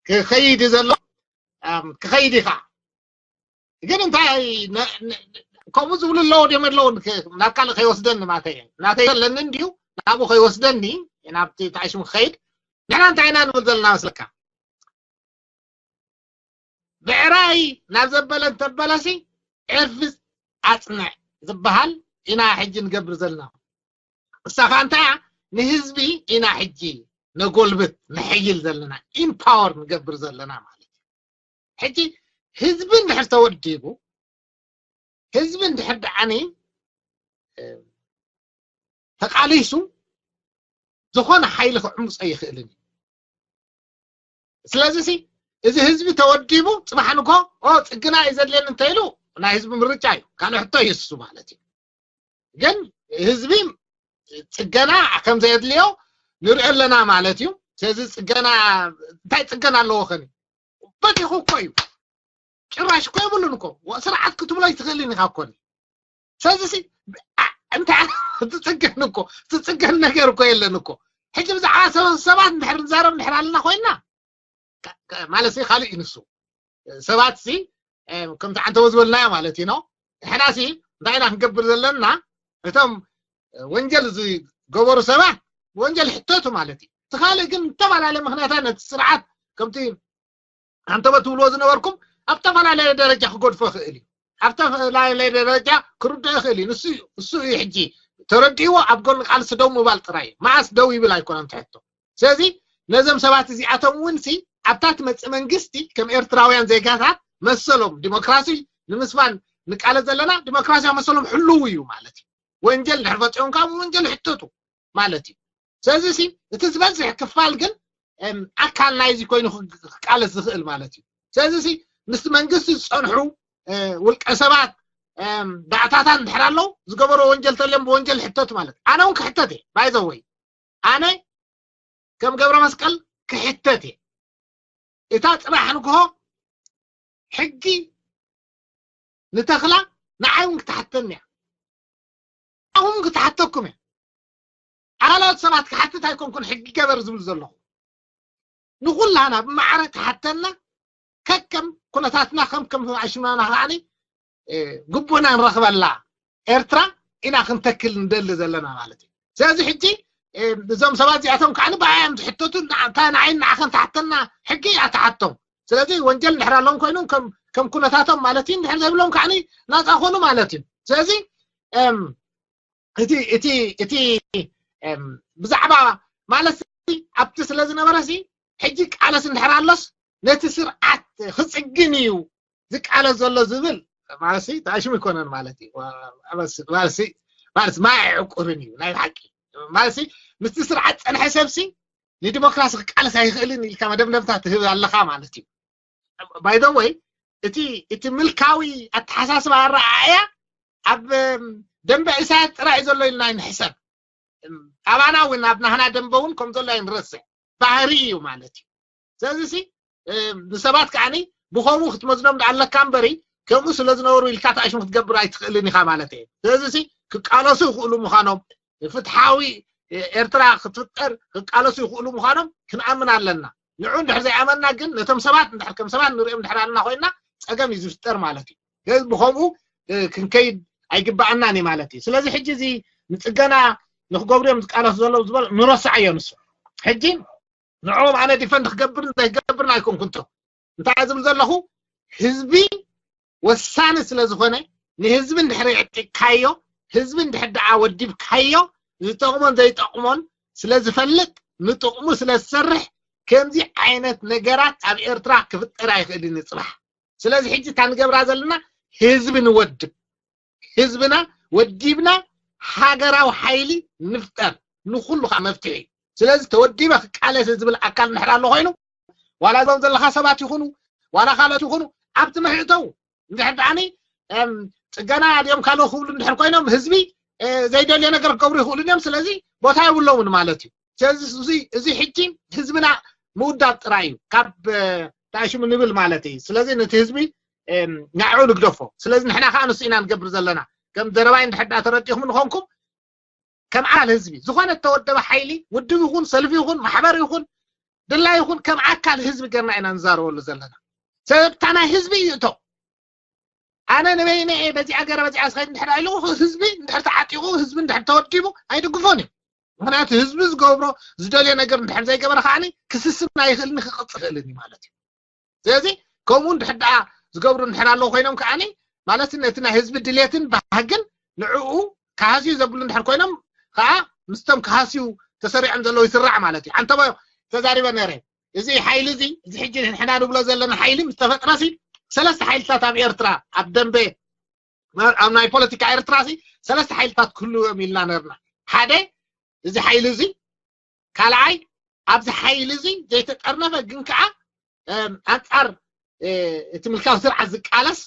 ክኸይድ ዘሎ ክኸይድ ኢኻ ግን እንታይ ከምኡ ዝብሉ ኣለዎ ድዮም ኣለውን ናብ ካልእ ከይወስደኒ ማተይ ናተይ ኣለኒ እንድዩ ናብኡ ከይወስደኒ ናብቲ ታሽሙ ክኸይድ ንሕና እንታይ ኢና ንብል ዘለና መስለካ ብዕራይ ናብ ዘበለ እንተበለሲ ዕርፊ ኣፅንዕ ዝበሃል ኢና ሕጂ ንገብር ዘለና እሳ ከዓ እንታይ እያ ንህዝቢ ኢና ሕጂ ነጎልብት ንሕይል ዘለና ኢምፓወር ንገብር ዘለና ማለት እዩ ሕጂ ህዝቢ እንድሕር ተወዲቡ ህዝቢ እንድሕር ደዓኒ ተቃሊሱ ዝኾነ ሓይሊ ክዕምፆ ይኽእልን እዩ ስለዚ እዚ ህዝቢ ተወዲቡ ፅባሕ ንጎ ኦ ፅግና እዩ ዘድልየኒ እንተኢሉ ናይ ህዝቢ ምርጫ እዩ ካልእ ሕቶ እዩ እሱ ማለት እዩ ግን ህዝቢ ፅገና ከም ዘየድልዮ ንሪኦ ኣለና ማለት እዩ ስለዚ ፅገና እንታይ ፅገና ኣለዎ ከኒ በቲኹ እኮ እዩ ጭራሽ እኮ የብሉን እኮ ስርዓት ክትብሎ ይትኽእልን ኢኻ እኮ ስለዚ እንታይ ትፅገን እኮ ትፅገን ነገር እኮ የለን እኮ ሕጂ ብዛዕባ ሰባት እንድሕር ንዛረብ እንድሕር ኣለና ኮይና ማለት ካልእ እዩ ንሱ ሰባት ሲ ከምቲ ዓንተቦ ዝበልናዮ ማለት እዩ ነው ንሕና ሲ እንታይ ኢና ክንገብር ዘለና እቶም ወንጀል ዝገበሩ ሰባት ወንጀል ሕተቱ ማለት እዩ እቲ ካልእ ግን ዝተፈላለየ ምክንያታት ነቲ ስርዓት ከምቲ ዓንተቦ ትብልዎ ዝነበርኩም ኣብ ዝተፈላለየ ደረጃ ክገድፎ ይኽእል እዩ ኣብ ዝተፈላለየ ደረጃ ክርድኦ ይኽእል እዩ ንሱ እዩ እሱ እዩ ሕጂ ተረዲእዎ ኣብ ጎኒ ቃልሲ ደው ምባል ጥራይ እዩ መዓስ ደው ይብል ኣይኮነን ትሕቶ ስለዚ ነዞም ሰባት እዚኣቶም እውን ሲ ኣብታ ትመፅእ መንግስቲ ከም ኤርትራውያን ዜጋታት መሰሎም ዲሞክራሲ ንምስፋን ንቃለስ ዘለና ዲሞክራሲያዊ መሰሎም ሕልው እዩ ማለት እዩ ወንጀል ድሕር ፈፂኦም ካብ ወንጀል ይሕተቱ ማለት እዩ ስለዚ ሲ እቲ ዝበዝሕ ክፋል ግን ኣካል ናይዚ ኮይኑ ክቃለስ ዝኽእል ማለት እዩ ስለዚ ሲ ምስ መንግስቲ ዝፀንሑ ውልቀ ሰባት ዳዕታታት እንድሕር ኣለዉ ዝገበሮ ወንጀል ተልዮም ብወንጀል ሕተቱ ማለት ኣነ እውን ክሕተት እየ ባይዘወይ ኣነ ከም ገብረ መስቀል ክሕተት እየ እታ ፅባሕ ንግሆ ሕጊ ንተኽላ ንዓይ እውን ክትሓተኒ እያ ኣኹም ክትሓተኩም እያ ኣላዎት ሰባት ክሓትት ኣይኮንኩን ሕጊ ገበር ዝብል ዘለኹ ንኩላና ብማዕረ ክሓተና ከከም ኩነታትና ከም ከም ኣሽማና ከዓኒ ግቡእና ንረኽበላ ኤርትራ ኢና ክንተክል ንደሊ ዘለና ማለት እዩ ስለዚ ሕጂ እዞም ሰባት እዚኣቶም ከዓ ብኣያ እዮም ዝሕተቱ ንዓይ ንዓኸን ተሓተና ሕጊ ኣተሓቶም ስለዚ ወንጀል እንድሕር ኣለዎም ኮይኖም ከም ኩነታቶም ማለት እዩ እንድሕር ዘይብሎም ከዓ ናፃ ኮኑ ማለት እዩ ስለዚ እቲ እቲ እቲ ብዛዕባ ማለት ኣብቲ ስለ ዝነበረ ሕጂ ቃለስ እንድሕር ኣሎስ ነቲ ስርዓት ክፅግን እዩ ዝቃለስ ዘሎ ዝብል ማለት ተኣሽሙ ይኮነን ማለት እዩ ማለት ማይ ዕቁርን እዩ ናይ ሓቂ ማለት ምስቲ ስርዓት ፀንሐ ሰብሲ ንዲሞክራሲ ክቃለስ ኣይኽእልን ኢልካ መደምደምታ ትህብ ኣለኻ ማለት እዩ by the way እቲ እቲ ምልካዊ ኣተሓሳስባ ኣረኣእያ ኣብ ደንበ ኢሳያስ ጥራይ ዘሎ ኢልና ንሕሰብ ኣባና እውን ኣብ ናህና ደንበ እውን ከም ዘሎ ኣይንረስዕ ባህሪ እዩ ማለት እዩ ስለዚ ንሰባት ከዓኒ ብኸምኡ ክትመዝኖም ኣለካ እምበሪ ከምኡ ስለ ዝነበሩ ኢልካ ተኣሽሙ ክትገብር ኣይትኽእልን ኢኻ ማለት እየ ስለዚ ክቃለሱ ይኽእሉ ምዃኖም ፍትሓዊ ኤርትራ ክትፍጠር ክቃለሱ ይኽእሉ ምዃኖም ክንኣምን ኣለና ንዑ እንድሕር ዘይኣመንና ግን ነቶም ሰባት እንድሕር ከም ሰባት ንሪኦም እንድሕር ኣለና ኮይና ፀገም እዩ ዝፍጠር ማለት እዩ ስለዚ ብኸምኡ ክንከይድ ኣይግባኣናን እዩ ማለት እዩ ስለዚ ሕጂ እዚ ንፅገና ንክገብሩ እዮም ዝቃለሱ ዘለዉ ዝበል ንረስዓዮ ንሱ ሕጂ ንዕኦም ኣነ ዲፈንድ ክገብርን ዘይገብርን ኣይኮንኩ እንቶ እንታይ ዝብል ዘለኹ ህዝቢ ወሳኒ ስለ ዝኾነ ንህዝቢ እንድሕር የዕጢቅካዮ ህዝቢ እንድሕር ደኣ ወዲብካዮ ዝጠቕሞን ዘይጠቕሞን ስለ ዝፈልጥ ንጥቕሙ ስለ ዝሰርሕ ከምዚ ዓይነት ነገራት ኣብ ኤርትራ ክፍጠር ኣይኽእልን ይፅባሕ ስለዚ ሕጂ እታ ንገብራ ዘለና ህዝቢ ንወድብ ህዝብና ወዲብና ሃገራዊ ሓይሊ ንፍጠር ንኩሉ ከዓ መፍትሒ እዩ ስለዚ ተወዲበ ክቃለስ ዝብል ኣካል እንድሕር ኣሎ ኮይኑ ዋላ ዞም ዘለካ ሰባት ይኹኑ ዋላ ካልኦት ይኹኑ ኣብቲ ምሕእተው እንድሕር ደኣኒ ፅገና ድኦም ካልኦ ክብሉ እንድሕር ኮይኖም ህዝቢ ዘይደልዮ ነገር ክገብሩ ይኽእሉ እዮም ስለዚ ቦታ የብሎምን ማለት እዩ ስለዚ እዚ ሕጂ ህዝብና ምውዳብ ጥራይ እዩ ካብ ተኣሽሙ ንብል ማለት እዩ ስለዚ ነቲ ህዝቢ ንዕኡ ንግደፎ ስለዚ ንሕና ከዓ ንሱ ኢና ንገብር ዘለና ከም ዘረባይ እንድሕር ዳ ተረዲኹም ንኾንኩም ከም ዓል ህዝቢ ዝኾነ እተወደበ ሓይሊ ውድብ ይኹን ሰልፊ ይኹን ማሕበር ይኹን ድላ ይኹን ከም ኣካል ህዝቢ ገርና ኢና ንዛረበሉ ዘለና ሰበብታ ናይ ህዝቢ እዩ እቶ ኣነ ንበይነ እየ በዚኣ ገረ በዚኣ ዝኸይድ እንድሕር ኢሉ ህዝቢ እንድሕር ተዓጢቑ ህዝቢ እንድሕር ተወዲቡ ኣይድግፎን እዩ ምክንያቱ ህዝቢ ዝገብሮ ዝደልዮ ነገር እንድሕር ዘይገበረ ከዓኒ ክስስን ኣይኽእልን ክቕፅ ይኽእልን እዩ ማለት እዩ ስለዚ ከምኡ እንድሕር ደኣ ዝገብሩ እንድሕር ኣለዉ ኮይኖም ከዓኒ ማለት ነቲ ናይ ህዝቢ ድሌትን ባህግን ንዕኡ ክሃስዩ ዘብሉ እንድሕር ኮይኖም ከዓ ምስቶም ክሃስዩ ተሰሪዖም ዘለዉ ይስራዕ ማለት እዩ ኣንተቦ ተዛሪበ ነረ እዚ ሓይሊ እዚ እዚ ሕጂ ንሕና ንብሎ ዘለና ሓይሊ ምስ ተፈጥረ ሲ ሰለስተ ሓይልታት ኣብ ኤርትራ ኣብ ደንበ ኣብ ናይ ፖለቲካ ኤርትራ ሲ ሰለስተ ሓይልታት ክህልዎም ኢልና ነርና ሓደ እዚ ሓይሊ እዚ ካልኣይ ኣብዚ ሓይሊ እዚ ዘይተጠርነፈ ግን ከዓ ኣንፃር እቲ ምልካዊ ስርዓት ዝቃለስ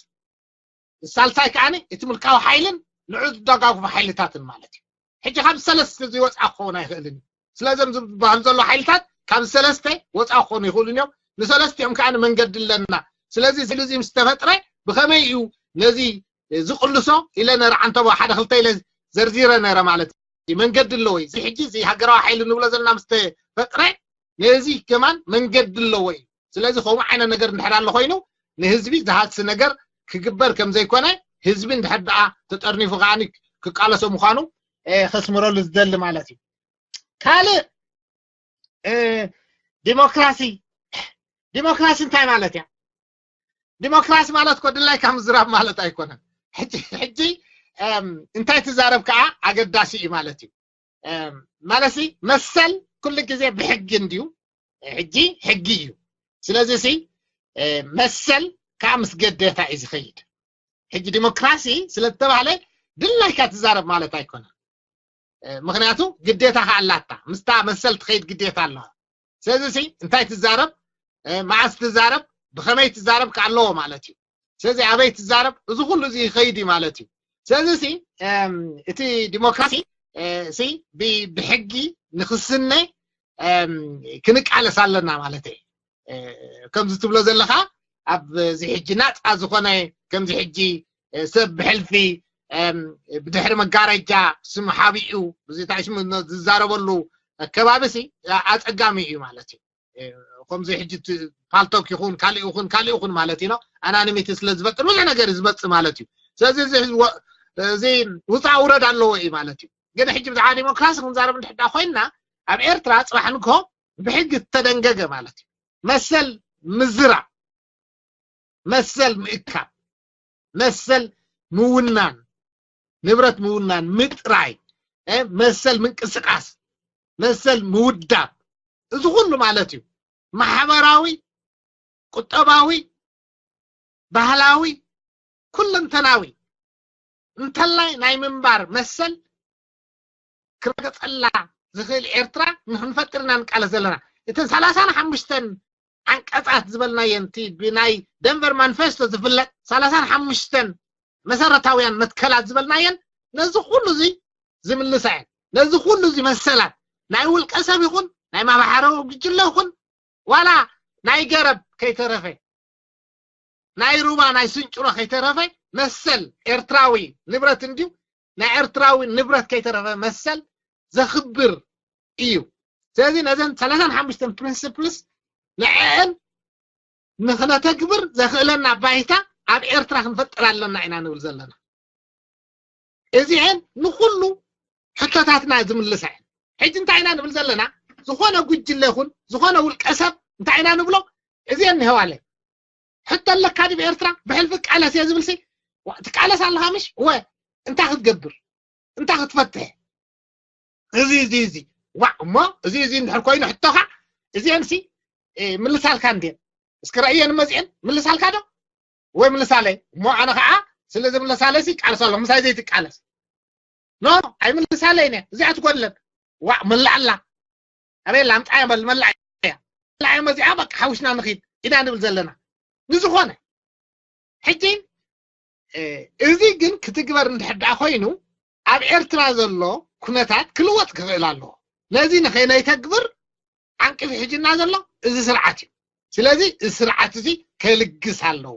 ሳልሳይ ከዓ እቲ ምልካዊ ሓይልን ንዑ ዝደጋግፉ ሓይልታትን ማለት እዩ ሕጂ ካብ ሰለስተ እዚ ወፃ ክኸውን ኣይኽእልን እዩ ስለዞም ዝበሃሉ ዘሎ ሓይልታት ካብ ሰለስተ ወፃ ክኾኑ ይኽእሉን እዮም ንሰለስቲኦም ከዓ መንገዲ ኣለና ስለዚ እዚ ምስ ተፈጥረ ብኸመይ እዩ ነዚ ዝቕልሶ ኢለ ነረ ዓንተቦ ሓደ ክልተ ኢለ ዘርዚረ ነረ ማለት እዩ መንገዲ ኣለወይ እዚ ሕጂ እዚ ሃገራዊ ሓይሊ ንብሎ ዘለና ምስ ተፈጥረ ነዚ ከማን መንገዲ ኣለዎ እዩ ስለዚ ከምኡ ዓይነት ነገር እንድሕር ኣሎ ኮይኑ ንህዝቢ ዝሃሲ ነገር ክግበር ከም ዘይኮነ ህዝቢ እንድሕር ደኣ ተጠርኒፉ ከዓ ክቃለሶ ምዃኑ ከስምረሉ ዝደሊ ማለት እዩ ካልእ ዲሞክራሲ ዲሞክራሲ እንታይ ማለት እያ ዲሞክራሲ ማለት ኮ ድላይካ ምዝራብ ማለት ኣይኮነን ሕጂ እንታይ ትዛረብ ከዓ ኣገዳሲ እዩ ማለት እዩ ማለት መሰል ኩሉ ግዜ ብሕጊ እንድዩ ሕጂ ሕጊ እዩ ስለዚ ሲ መሰል ከዓ ምስ ገደታ እዩ ዝኸይድ ሕጂ ዲሞክራሲ ስለዝተባህለ ድላይካ ትዛረብ ማለት ኣይኮነን ምክንያቱ ግዴታ ከኣላታ ምስታ መሰል ትኸይድ ግዴታ ኣለዋ ስለዚ ሲ እንታይ ትዛረብ መዓስ ትዛረብ ብኸመይ ትዛረብ ከ ኣለዎ ማለት እዩ። ስለዚ ኣበይ ትዛረብ፣ እዚ ኩሉ እዚ ይኸይድ እዩ ማለት እዩ። ስለዚ ሲ እቲ ዲሞክራሲ ሲ ብሕጊ ንክስነ ክንቃለስ ኣለና ማለት እዩ። ከምዚ ትብሎ ዘለካ ኣብዚ ሕጂ ናፃ ዝኾነ ከምዚ ሕጂ ሰብ ብሕልፊ ብድሕሪ መጋረጃ ስም ሓቢኡ ብዝታሽሙ ዝዛረበሉ ኣከባቢ ሲ ኣፀጋሚ እዩ ማለት እዩ። ከምዚ ሕጂ ፓልቶክ ይኹን ካሊእ ይኹን ካሊእ ይኹን ማለት እዩ ኣናኒሚቲ ስለ ዝበጥር ብዙሕ ነገር እዩ ዝመፅእ ማለት እዩ። ስለዚ እዚ ውፃ ውረድ ኣለዎ እዩ ማለት እዩ። ግን ሕጂ ብዛዕባ ዲሞክራሲ ክንዛረብ እንድሕዳ ኮይንና ኣብ ኤርትራ ፅባሕ ንግሆ ብሕጊ ዝተደንገገ ማለት እዩ። መሰል ምዝራ፣ መሰል ምእካብ፣ መሰል ምውናን፣ ንብረት ምውናን፣ ምጥራይ፣ መሰል ምንቅስቃስ፣ መሰል ምውዳብ፣ እዚ ኩሉ ማለት እዩ። ማሕበራዊ፣ ቁጠባዊ፣ ባህላዊ፣ ኩለንተናዊ እንተላይ ናይ ምንባር መሰል ክረገፀላ ዝኽእል ኤርትራ ንክንፈጥር ኢና ንቃለስ ዘለና። እተን ሰላሳን ሓሙሽተን ዓንቀፃት ዝበልናየን እቲ ብናይ ደንቨር ማኒፌስቶ ዝፍለጥ ሰላሳን ሓሙሽተን መሰረታውያን መትከላት ዝበልናየን ነዚ ኩሉ እዚ ዝምልሳ እየን። ነዚ ኩሉ እዚ መሰላት ናይ ውልቀ ሰብ ይኹን ናይ ማሕበራዊ ጉጅለ ይኹን ዋላ ናይ ገረብ ከይተረፈ ናይ ሩባ ናይ ስንጭሮ ከይተረፈ መሰል ኤርትራዊ ንብረት እንድዩ ናይ ኤርትራዊ ንብረት ከይተረፈ መሰል ዘኽብር እዩ። ስለዚ ነዘን ሰላሳን ሓሙሽተን ፕሪንስፕልስ ንዕአን ንክነተግብር ዘኽእለና ባይታ ኣብ ኤርትራ ክንፈጥር ኣለና ኢና ንብል ዘለና። እዚአን ንኩሉ ሕቶታትና ዝምልሳ እየን። ሕጂ እንታይ ኢና ንብል ዘለና? ዝኾነ ጉጅለ ይኹን ዝኾነ ውልቀ ሰብ እንታይ ኢና ንብሎ? እዚአን ንህዋለ ሕቶ ኣለካ ድብ ኤርትራ ብሕልፊ ቃለስ እየ ዝብል ሲ ትቃለስ ኣለካ ምሽ ወ እንታይ ክትገብር እንታይ ክትፈትሕ እዚ እዚ እዚ ዋዕ እሞ እዚ እዚ እንድሕር ኮይኑ ሕቶኻ እዚአን ሲ ምልሳልካ እንድየን እስኪ ረእየን እመዚአን ምልሳልካ ዶ ወይ ምልሳለ እሞ ኣነ ከዓ ስለዚ ምልሳለ ሲ ቃልስ ኣለኹ ምሳይ ዘይትቃለስ ኖ ኣይምልሳለ እነ እዚኣ ትጎድለን ዋዕ መላኣላ ኣበይ ኣላ ኣምፅኣያ በል መላእ እያ መላእ መዚኣ በቃ ሓዊስና ንኺድ ኢና ንብል ዘለና ንዝኾነ ሕጂ እዚ ግን ክትግበር እንድሕር ደኣ ኮይኑ ኣብ ኤርትራ ዘሎ ኩነታት ክልወጥ ክኽእል ኣለዎ ነዚ ንኸይነይተግብር ዓንቅፊ ሕጅና ዘሎ እዚ ስርዓት እዩ ስለዚ እዚ ስርዓት እዚ ከልግስ ኣለዎ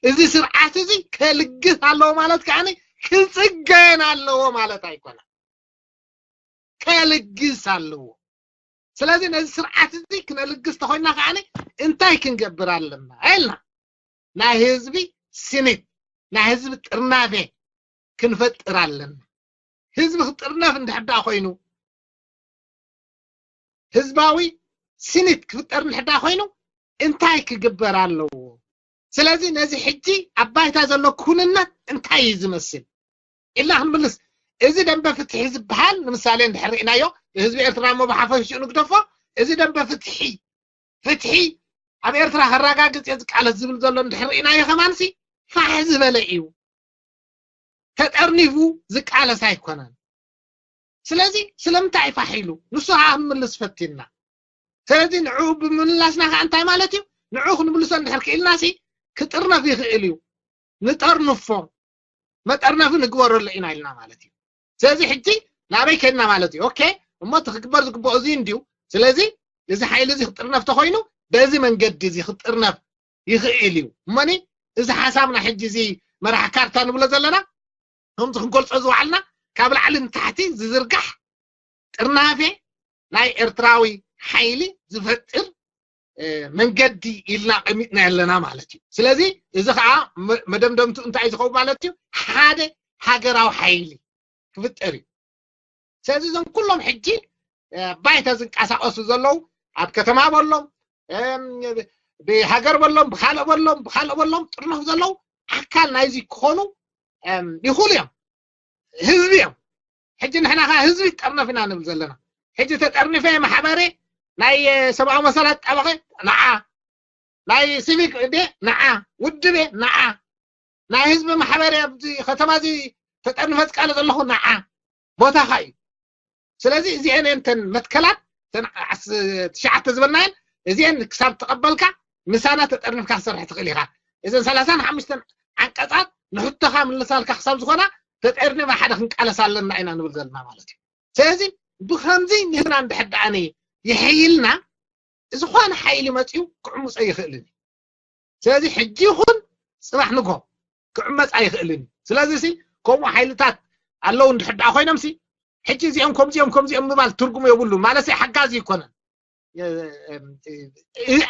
እዚ ስርዓት እዚ ከልግስ ኣለዎ ማለት ከዓ ክፅገን ኣለዎ ማለት ኣይኮነን ከልግስ ኣለዎ ስለዚ ነዚ ስርዓት እዚ ክነልግስ ተኮይና ከዓ እንታይ ክንገብር ኣለና ኢልና ናይ ህዝቢ ስኒት ናይ ህዝቢ ጥርናፌ ክንፈጥር ኣለና ህዝቢ ክጥርነፍ እንድሕዳ ኮይኑ ህዝባዊ ስኒት ክፍጠር እንድሕዳ ኮይኑ እንታይ ክግበር ኣለዎ ስለዚ ነዚ ሕጂ ኣብ ባይታ ዘሎ ኩንነት እንታይ እዩ ዝመስል ኢልና ክንምልስ እዚ ደንበ ፍትሒ ዝበሃል ንምሳሌ እንድሕር ርኢናዮ ንህዝቢ ኤርትራ እሞ ብሓፈሽኡ ንግደፎ እዚ ደንበ ፍትሒ ፍትሒ ኣብ ኤርትራ ከረጋግፅ እየ ዝቃለስ ዝብል ዘሎ እንድሕር ርኢናዮ ከማንሲ ፋሕ ዝበለ እዩ ተጠርኒፉ ዝቃለስ ኣይኮነን ስለዚ ስለምንታይ ፋሕ ኢሉ ንሱ ከዓ ክንምልስ ፈቲንና ስለዚ ንዕኡ ብምምላስና ከዓ እንታይ ማለት እዩ ንዕኡ ክንምልሶ እንድሕር ክኢልና ሲ ክጥርነፍ ይኽእል እዩ ንጠርንፎ መጠርነፊ ንግበረሉ ኢና ኢልና ማለት እዩ ስለዚ ሕጂ ናበይ ከድና ማለት እዩ ኦኬ እሞ እቲ ክግበር ዝግበኦ እዚ እንድዩ ስለዚ እዚ ሓይሊ እዚ ክጥርነፍ ተኮይኑ በዚ መንገዲ እዚ ክጥርነፍ ይኽእል እዩ እሞኒ እዚ ሓሳብና ሕጂ እዚ መራሕ ካርታ ንብሎ ዘለና ከምዚ ክንገልፆ ዝወዓልና ካብ ላዕሊ ንታሕቲ ዝዝርጋሕ ጥርናፌ ናይ ኤርትራዊ ሓይሊ ዝፈጥር መንገዲ ኢልና ቀሚጥና ኣለና ማለት እዩ ስለዚ እዚ ከዓ መደምደምቱ እንታይ ዝኸውን ማለት እዩ ሓደ ሃገራዊ ሓይሊ ክፍጠር እዩ ስለዚ እዞም ኩሎም ሕጂ ባይታ ዝንቀሳቀሱ ዘለዉ ኣብ ከተማ በሎም ብሃገር በሎም ብካልእ በሎም ብካልእ በሎም ጥርነፍ ዘለዉ ኣካል ናይዚ ክኾኑ ይኽእሉ እዮም ህዝቢ እዮም ሕጂ ንሕና ከዓ ህዝቢ ጠርነፍ ኢና ንብል ዘለና ሕጂ ተጠርኒፈ ማሕበረ ናይ ሰብኣዊ መሰላት ጠበቐ ንዓ ናይ ሲቪክ እንዴ ንዓ ውድብ እየ ንዓ ናይ ህዝቢ ማሕበር ኣብዚ ከተማ እዚ ተጠርኒፈ ዝቃለ ዘለኹ ንዓ ቦታኻ እዩ ስለዚ እዚአን እተን መትከላት ትሽዓተ ዝበልናየን እዚአን ክሳብ ተቐበልካ ምሳና ተጠርኒፍካ ክሰርሕ ትኽእል ኢኻ። እዘን ሰላሳን ሓሙሽተን ዓንቀፃት ንሕቶኻ ምልሳልካ ክሳብ ዝኾና ተጠርኒፍና ሓደ ክንቃለስ ኣለና ኢና ንብል ዘለና ማለት እዩ። ስለዚ ብኸምዚ ንህና እንድሕር ደኣኒ ይሕይልና ዝኾነ ሓይሊ መፅዩ ክዕምፆ ይኽእልን እዩ። ስለዚ ሕጂ ይኹን ፅባሕ ንግሆ ክዕመፅ ኣይኽእልን እዩ። ስለዚ ሲ ከምኡ ሓይልታት ኣለዉ እንድሕር ደኣ ኮይኖም ሲ ሕጂ እዚኦም ከምዚኦም ከምዚኦም ምባል ትርጉም የብሉን ማለት ሲ ሓጋዚ ይኮነን።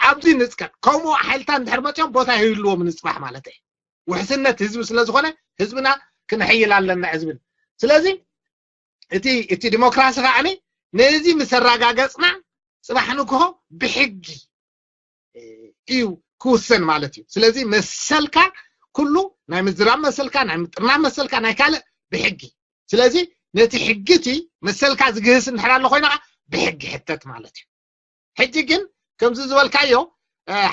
ኣብዚ ንፅቀት ከምኡ ሓይልታት እንድሕር መፅኦም ቦታ ይህልዎም ንፅባሕ ማለት እዩ። ውሕስነት ህዝቢ ስለ ዝኾነ ህዝብና ክነሕይል ኣለና ዝብል ስለዚ እቲ እቲ ዲሞክራሲ ከዓኒ ነዚ ምስ ኣረጋገፅና ፅባሕ ንግሆ ብሕጊ እዩ ክውሰን ማለት እዩ። ስለዚ መሰልካ ኩሉ ናይ ምዝራብ መሰልካ ናይ ምጥርናፍ መሰልካ ናይ ካልእ ብሕጊ ስለዚ ነቲ ሕጊ እቲ መሰልካ ዝግህስ እንድሕር ኣሎ ኮይና ብሕጊ ሕተት ማለት እዩ። ሕጂ ግን ከምዚ ዝበልካዮ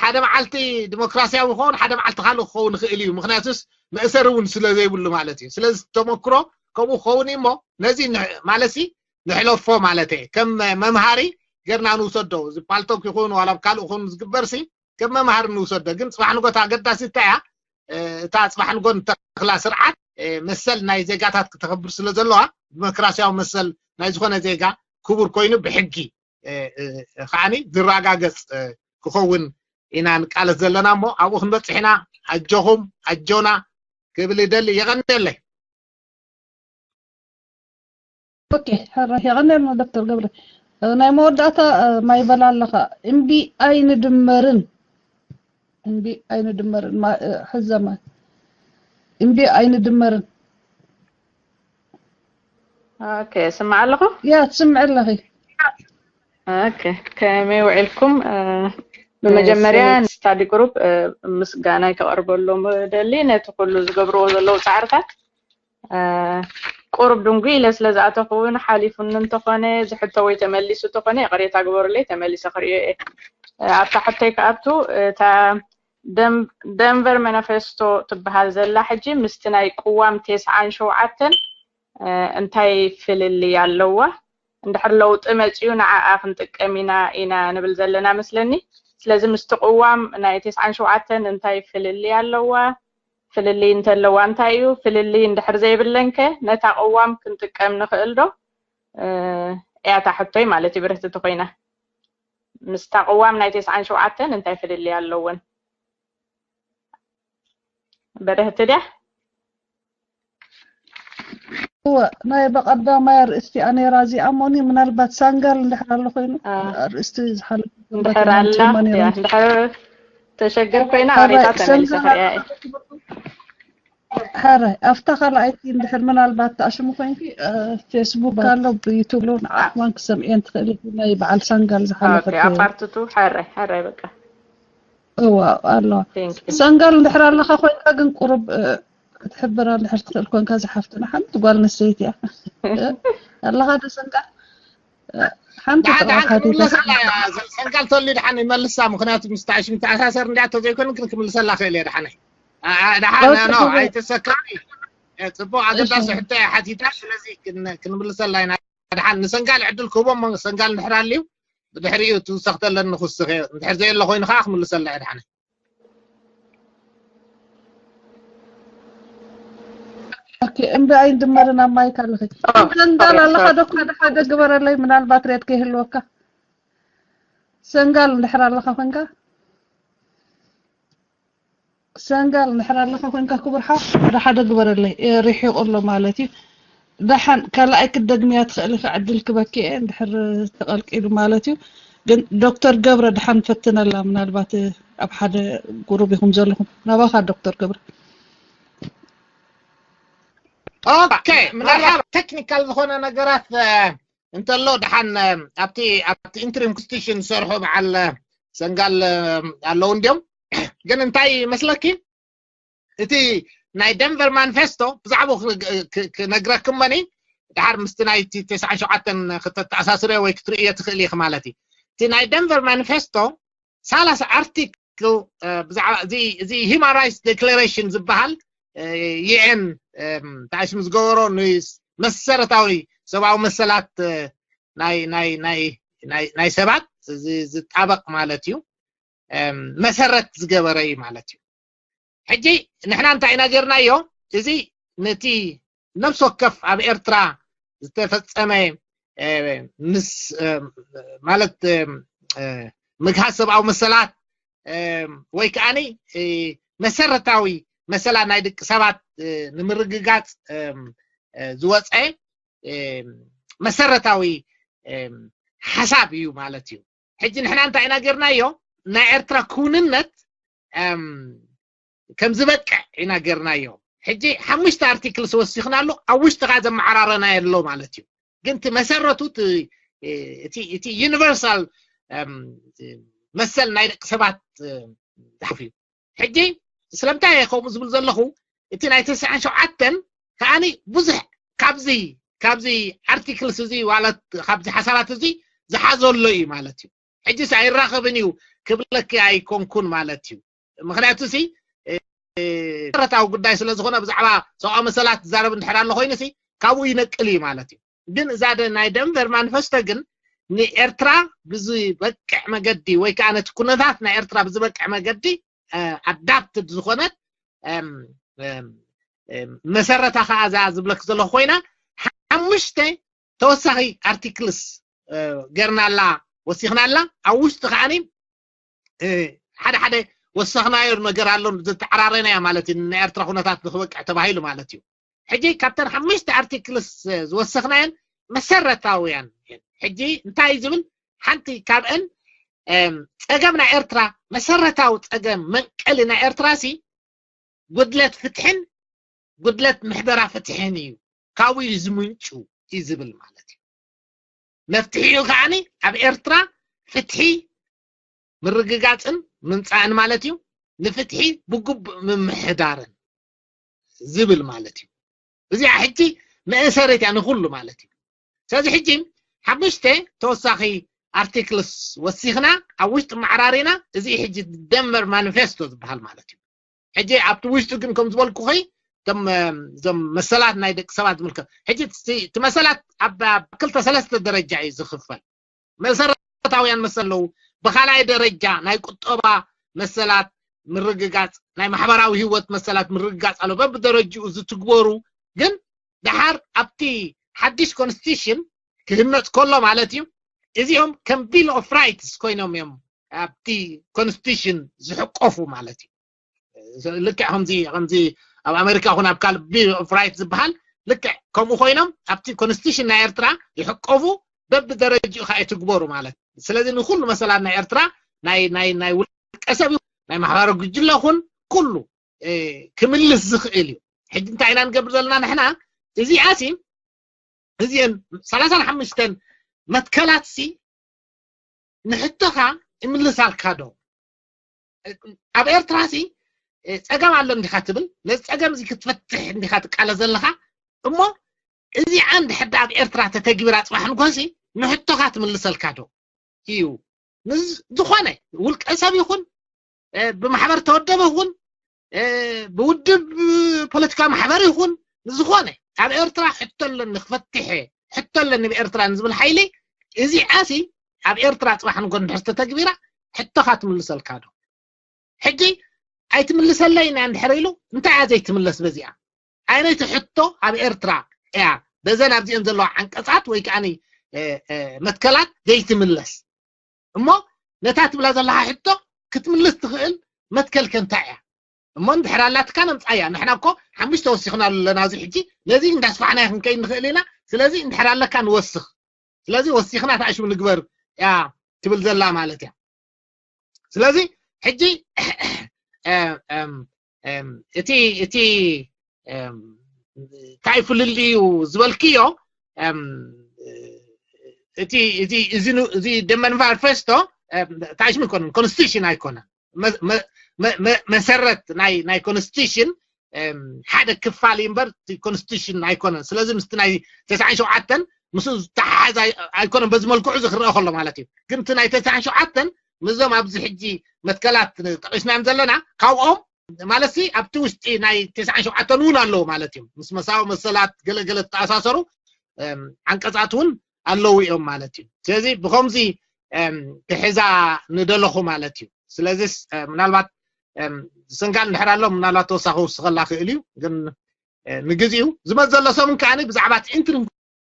ሓደ መዓልቲ ዲሞክራሲያዊ ክኸውን ሓደ መዓልቲ ካልእ ክኸውን ይኽእል እዩ። ምክንያቱስ መእሰሪ እውን ስለ ዘይብሉ ማለት እዩ። ስለዚ ተመክሮ ከምኡ ክኸውን እዩ እሞ ነዚ ማለትሲ ንሕለፎ ማለት እየ። ከም መምሃሪ ገርና ንውሰዶ እዚ ፓልቶክ ይኹን ዋላ ካልእ ይኹን ዝግበርሲ ከም መምሃሪ ንውሰዶ። ግን ፅባሕ ንጎት ኣገዳሲ እንታይ እያ እታ ፅባሕ ንጎት ንተኽላ ስርዓት መሰል ናይ ዜጋታት ክተኸብር ስለ ዘለዋ ዲሞክራሲያዊ መሰል ናይ ዝኾነ ዜጋ ክቡር ኮይኑ ብሕጊ ከዓኒ ዝረጋገፅ ክኸውን ኢና ንቃለስ ዘለና እሞ ኣብኡ ክንበፅሕ ኢና። ኣጆኹም ኣጆና ክብል ይደሊ። የቐንየለይ። ኦኬ ሕራይ የቐንየልና ዶክተር ገብረ። ናይ መወዳእታ ማይ በላ ኣለኻ እምቢ ኣይንድመርን እምቢ ኣይንድመርን ሕዘማ እምቢ ኣይንድመርን ኦኬ ስምዓ ኣለኹ ያ ትስምዕ ኣለኺ ኦኬ ከመይ ውዒልኩም ብመጀመርያ ንስታዲ ግሩፕ ምስጋናይ ከቐርበሎም ደሊ ነቲ ኩሉ ዝገብርዎ ዘለዉ ፃዕርታት ቁሩብ ድንጉ ኢለ ስለ ዝኣተኹ እውን ሓሊፉኒ እንተኾነ ዝሕቶ ወይ ተመሊሱ እንተኾነ ይቕሬታ ግበሩለይ ተመሊሰ ክርእዮ እየ ኣብታ ሕቶይ ክኣቱ እታ ደንቨር መናፌስቶ ትበሃል ዘላ ሕጂ ምስቲ ናይ ቅዋም ቴስዓን ሸውዓተን እንታይ ፍልልይ ኣለዋ እንድሕር ለውጢ መፅዩ ንዓኣ ክንጥቀም ኢና ኢና ንብል ዘለና መስለኒ ስለዚ ምስቲ ቅዋም ናይ ቴስዓን ሸውዓተን እንታይ ፍልልይ ኣለዋ ፍልልይ እንተለዋ እንታይ እዩ ፍልልይ እንድሕር ዘይብለንከ ነታ ቅዋም ክንጥቀም ንኽእል ዶ እያታ ሕቶይ ማለት እዩ ብርህቲ ተኮይና ምስታ ቅዋም ናይ ቴስዓን ሸውዓተን እንታይ ፍልልይ ኣለወን በርህቲ ድያ እወ ናይ በቀዳማይ ኣርእስቲ ኣነራ እዚኣ ሞኒ ምናልባት ሳንጋል እንድሕር ኣሎ ኮይኑ ኣርእስቲ ዝሓለፈ እንድሕር ኣላ እንድሕር ተሸግር ኮይና ኣሬታ ተመልሰ ክሪያ ሕራይ ኣብታ ካልኣይቲ እንድሕር ምናልባት ተኣሽሙ ኮይንኪ ፌስቡክ ኣሎ ብዩቱብ ኣሎ ንዓክዋን ክሰምዕየን ትኽእል ናይ በዓል ሳንጋል ዝሓለፈ ኣፓርትቱ ሕራይ ሕራይ በቃ እዋ ኣለዋ ሰንጋል እንድሕር ኣለኻ ኮይንካ ግን ቁሩብ ክትሕብር እንድሕር ትኽእል ኮንካ ዝሓፍትና ሓንቲ ጓል ኣንስተይቲ እያ ኣለኻ ዶ ሰንጋል ሓንቲ ሰንጋል ተወሊ ድሓን ይመልሳ ምክንያቱ ምስ ተኣሽም ተኣሳሰር እንዲያ ተዘይኮይኑ ግን ክምልሰላ ክእል እየ ድሓነ ድሓን ኣይተሰካሪ ፅቡቅ ኣገዳሲ ሕቶ እያ ሓቲታ ስለዚ ክንምልሰላ ኢና ድሓን ንሰንጋል ዕድል ክህቦ ሰንጋል እንድሕር ኣልዩ ብድሕሪኡ ትውሰኽተለን ንክስኽ እንድሕር ዘየሎ ኮይኑ ከዓ ክምልሰላ እየ ድሓነ እምቢ ኣይንድመርን ኣብ ማይክ ኣለኺ ሰንጋል ኣለኻ ዶ ሓደ ሓደ ግበረለይ ምናልባት ሬድ ከይህልወካ ሰንጋል እንድሕር ኣለኻ ኮንካ ሰንጋል እንድሕር ኣለኻ ኮንካ ክቡር ሓው ሓደ ሓደ ግበረለይ ርሒቑ ኣሎ ማለት እዩ ደሓን ካልኣይ ክትደግምያ ትኽእል ኢኻ ዕድል ክበኪ እየ እንድሕር ተቐልቂሉ ማለት እዩ ግን ዶክተር ገብረ ደሓን ፈትነላ ምናልባት ኣብ ሓደ ጉሩብ ኢኹም ዘለኹም ናባኻ ዶክተር ገብረ ኦኬ ምናልባት ቴክኒካል ዝኾነ ነገራት እንተሎ ደሓን ኣብቲ ኣብቲ ኢንትሪም ኮንስቲቱሽን ዝሰርሑ በዓል ሰንጋል ኣለዉ እንዲዮም ግን እንታይ መስለኪ እቲ ናይ ደንቨር ማኒፌስቶ ብዛዕባኡ ክነግረክም መኒ ድሓር ምስቲ ናይ ተስዓን ሸውዓተን ክተተኣሳስርዮ ወይ ክትርእዮ ትኽእል ኢኺ ማለት እዩ እቲ ናይ ደንቨር ማኒፌስቶ ሳላሳ ኣርቲክል ብዛዕባ እዚ ሂማን ራይትስ ዴክላሬሽን ዝበሃል ዩኤን ተኣሽሙ ዝገበሮ መሰረታዊ ሰብኣዊ መሰላት ናይ ናይ ናይ ናይ ናይ ሰባት ዝጣበቕ ማለት እዩ መሰረት ዝገበረ እዩ ማለት እዩ። ሕጂ ንሕና እንታይ ኢና ጌርናዮ? እዚ ነቲ ነፍሲ ወከፍ ኣብ ኤርትራ ዝተፈጸመ ምስ ማለት ምግሃስ ሰብኣዊ መሰላት ወይ ከዓኒ መሰረታዊ መሰላት ናይ ደቂ ሰባት ንምርግጋጽ ዝወፀ መሰረታዊ ሓሳብ እዩ ማለት እዩ። ሕጂ ንሕና እንታይ ኢና ጌርናዮ? ናይ ኤርትራ ክውንነት ከም ዝበቅዕ ኢና ጌርናዮ። ሕጂ ሓሙሽተ ኣርቲክልስ ወሲኽናሉ፣ ኣብ ውሽጢ ኸዓ ዘመዓራረናዮ ኣሎ ማለት እዩ። ግን እቲ መሰረቱ እቲ ዩኒቨርሳል መሰል ናይ ደቂ ሰባት ዝሓፍ እዩ። ሕጂ ስለምንታይ እየ ከምኡ ዝብል ዘለኹ? እቲ ናይ ተስዓን ሸውዓተን ከዓኒ ብዙሕ ካብዚ ካብዚ ኣርቲክልስ እዚ ዋላ ካብዚ ሓሳባት እዚ ዝሓዘሎ እዩ ማለት እዩ። ሕጂስ ኣይራኸብን እዩ ክብለኪ ኣይኮንኩን ማለት እዩ። ምክንያቱ ሲ መሰረታዊ ጉዳይ ስለ ዝኾነ ብዛዕባ ሰብኣዊ መሰላት ዝዛረብ እንድሕር ኣሎ ኮይኑ ሲ ካብኡ ይነቅል እዩ ማለት እዩ። ግን እዛ ናይ ደንቨር ማኒፌስቶ ግን ንኤርትራ ብዝበቅዕ መገዲ ወይ ከዓ ነቲ ኩነታት ናይ ኤርትራ ብዝበቅዕ መገዲ ኣዳፕትድ ዝኾነት መሰረታ ከዓ እዛ ዝብለክ ዘለኹ ኮይና ሓሙሽተ ተወሳኺ ኣርቲክልስ ገርናላ ወሲኽናላ። ኣብ ውሽጢ ከዓኒ ሓደ ሓደ ወሰኽናዮ ነገር ኣሎ ዝተዓራረናያ ማለት እዩ። ናይ ኤርትራ ኩነታት ንክበቅዕ ተባሂሉ ማለት እዩ። ሕጂ ካብተን ሓሙሽተ ኣርቲክልስ ዝወሰኽናየን መሰረታውያን እየን። ሕጂ እንታይ እዩ ዝብል? ሓንቲ ካብአን ጸገም ናይ ኤርትራ መሰረታዊ ጸገም መንቀሊ ናይ ኤርትራ ሲ ጉድለት ፍትሕን ጉድለት ምሕደራ ፍትሕን እዩ፣ ካብኡ እዩ ዝምንጩ እዩ ዝብል ማለት እዩ። መፍትሒኡ ከዓኒ ኣብ ኤርትራ ፍትሒ ምርግጋፅን ምምፃእን ማለት እዩ፣ ንፍትሒ ብግቡእ ምምሕዳርን ዝብል ማለት እዩ። እዚኣ ሕጂ መእሰረት እያ ንኩሉ ማለት እዩ። ስለዚ ሕጂ ሓሙሽተ ተወሳኺ ኣርቲክልስ ወሲኽና ኣብ ውሽጢ ማዕራሪና እዚ ሕጂ ደንቨር ማኒፌስቶ ዝበሃል ማለት እዩ። ሕጂ ኣብቲ ውሽጡ ግን ከም ዝበልኩኺ እዞም መሰላት ናይ ደቂ ሰባት ዝምልከት ሕጂ እቲ መሰላት ኣብ ክልተ ሰለስተ ደረጃ እዩ ዝኽፈል። መሰረታውያን መሰል ኣለዉ። ብካልኣይ ደረጃ ናይ ቁጠባ መሰላት ምርግጋፅ፣ ናይ ማሕበራዊ ህይወት መሰላት ምርግጋፅ ኣሎ። በብደረጅኡ ዝትግበሩ ግን ደሓር ኣብቲ ሓድሽ ኮንስቲቱሽን ክህነፅ ከሎ ማለት እዩ። እዚኦም ከም ቢል ኦፍ ራይትስ ኮይኖም እዮም ኣብቲ ኮንስቲቱሽን ዝሕቆፉ ማለት እዩ። ልክዕ ከምዚ ከምዚ ኣብ ኣሜሪካ ኹን ኣብ ካልእ ቢል ኦፍ ራይት ዝበሃል ልክዕ ከምኡ ኮይኖም ኣብቲ ኮንስቲቱሽን ናይ ኤርትራ ይሕቀፉ፣ በብደረጅኡ ከዓ ይትግበሩ ማለት እዩ። ስለዚ ንኩሉ መሰላት ናይ ኤርትራ ናይ ናይ ናይ ውልቀ ሰብ ይኹን ናይ ማሕበራዊ ጉጅለ ኹን ኩሉ ክምልስ ዝኽእል እዩ። ሕጂ እንታይ ኢና ንገብር ዘለና ንሕና? እዚኣሲ እዚአን ሰላሳን ሓሙሽተን መትከላት ሲ ንሕቶኻ ይምልሳልካ ዶ? ኣብ ኤርትራ ሲ ፀገም ኣሎ እንዲኻ ትብል፣ ነዚ ፀገም እዚ ክትፈትሕ እንዲኻ ትቃለ ዘለኻ። እሞ እዚኣ እንድሕር ኣብ ኤርትራ ተተግቢራ ፅባሕ ንጎሲ ንሕቶኻ ትምልሰልካ ዶ እዩ? ዝኾነ ውልቀ ሰብ ይኹን ብማሕበር ተወደበ ይኹን ብውድብ ፖለቲካዊ ማሕበር ይኹን ዝኾነ ኣብ ኤርትራ ሕቶ ኣለኒ ክፈትሐ ሕቶ ኣለኒ ብኤርትራ ንዝብል ሓይሊ እዚኣ ሲ ኣብ ኤርትራ ፅባሕ ንጎ እንድሕር ተተግቢራ ሕቶኻ ትምልሰልካ ዶ? ሕጂ ኣይትምልሰለይ ኢና እንድሕር ኢሉ እንታይ እያ ዘይትምለስ በዚኣ? ኣይነይቲ ሕቶ ኣብ ኤርትራ እያ በዘን ኣብዚአን ዘለዋ ዓንቀፃት ወይ ከዓ መትከላት ዘይትምለስ? እሞ ነታ ትብላ ዘለካ ሕቶ ክትምልስ ትኽእል መትከልከ እንታይ እያ? እሞ እንድሕር ኣላትካ ነምፃያ። ንሕና እኮ ሓሙሽተ ወሲኽና ኣለና ኣብዚ ሕጂ፣ ነዚ እንዳስፋሕናዮ ክንከይድ ንኽእል ኢና። ስለዚ እንድሕር ኣለካ ንወስኽ። ስለዚ ወሲኽና ተኣሽሙ ንግበር እያ ትብል ዘላ ማለት እያ። ስለዚ ሕጂ እቲ እቲ እንታይ ፍልልይ እዩ ዝበልክዮ? እቲ እዚ እዚ ደመንቫር ፈስቶ ታሽሚ ኣይኮነን፣ ኮንስቲቱሽን ኣይኮነን። መሰረት ናይ ኮንስቲቱሽን ሓደ ክፋል እዩ እምበር ኮንስቲቱሽን ኣይኮነን። ስለዚ ምስቲ ናይ ተስዓን ሸውዓተን ምስ ተሓሓዝ ኣይኮነን። በዚ መልክዑ እዚ ክረአ ከሎ ማለት እዩ። ግን እቲ ናይ ተስዓን ሸውዓተን ምስዞም ኣብዚ ሕጂ መትከላት ጠቂስናዮም ዘለና ካብኦም ማለት ሲ ኣብቲ ውሽጢ ናይ ተስዓን ሸውዓተን እውን ኣለዉ ማለት እዩ። ምስ መሳዊ መሰላት ገለገለ ዝተኣሳሰሩ ዓንቀፃት እውን ኣለዉ እዮም ማለት እዩ። ስለዚ ብከምዚ ክሕዛ ንደለኹ ማለት እዩ። ስለዚስ ምናልባት ሰንጋል እንድሕር ኣሎ ምናልባት ተወሳኺ ውስኸላ ክእል እዩ። ግን ንግዜኡ ዝመዘሎ ሰሙን ከዓኒ ብዛዕባ ኢንትሪም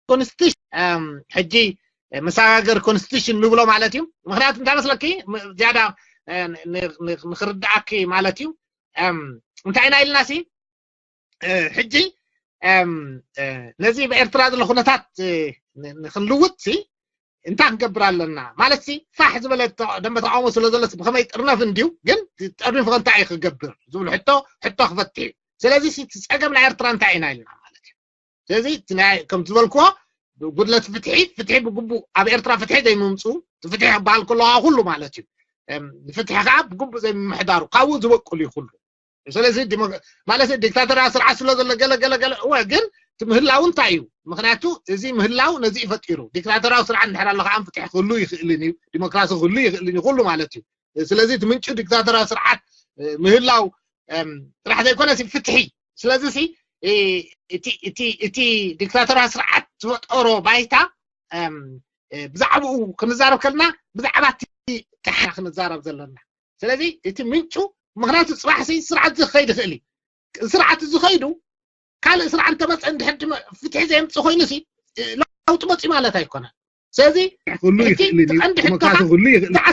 ኮንስቲቱሽን ሕጂ መሰጋገር ኮንስቲቱሽን ንብሎ ማለት እዩ። ምክንያቱ እንታይ መስለኪ ዝያዳ ንክርድኣኪ ማለት እዩ። እንታይ ኢና ኢልና ሲ ሕጂ ነዚ ብኤርትራ ዘሎ ኩነታት ንክንልውጥ ሲ እንታይ ክንገብር ኣለና ማለት ሲ ፋሕ ዝበለ ደንበ ተቃውሞ ስለ ዘሎ ብከመይ ጥርነፍ እንድዩ ግን ጠርኒፉ ከ እንታይ እዩ ክገብር ዝብል ሕቶ ሕቶ ክፈትሕ እዩ። ስለዚ እቲ ጸገም ናይ ኤርትራ እንታይ ኢና ኢልና ማለት እዩ። ስለዚ ከም ዝበልክዎ ጉድለት ፍትሒ ፍትሒ ብግቡእ ኣብ ኤርትራ ፍትሒ ዘይምምፁ ፍትሒ ክበሃል ከለዋ ኩሉ ማለት እዩ። ፍትሒ ከዓ ብግቡእ ዘይምምሕዳሩ ካብኡ ዝበቁል እዩ ኩሉ። ስለዚ ማለት ዲክታተርያዊ ስርዓት ስለ ዘሎ ገለ ገለ ገለ እወ ግን እቲ ምህላው እንታይ እዩ? ምክንያቱ እዚ ምህላው ነዚ እዩ ፈጢሩ። ዲክታተርያዊ ስርዓት እንድሕር ኣሎ ከዓ ፍትሒ ክህሉ ይኽእልን እዩ፣ ዲሞክራሲ ክህሉ ይኽእልን እዩ ኩሉ ማለት እዩ። ስለዚ እቲ ምንጪ ዲክታተርያዊ ስርዓት ምህላው ጥራሕ ዘይኮነ ፍትሒ። ስለዚ እቲ ዲክታተርያዊ ስርዓት ዝፈጠሮ ባይታ ብዛዕባኡ ክንዛረብ ከለና ብዛዕባ እቲ ተሓ ክንዛረብ ዘለና። ስለዚ እቲ ምንጩ ምክንያቱ ፅባሕ ስርዓት ዝኸይድ ይኽእል እዩ። ስርዓት ዝኸይዱ ካልእ ስርዓት እንተመፀ እንድሕር ፍትሒ ዘየምፅእ ኮይኑ ለውጢ መፅኡ ማለት ኣይኮነን። ስለዚ እቲ ቀንዲ ሕቶታት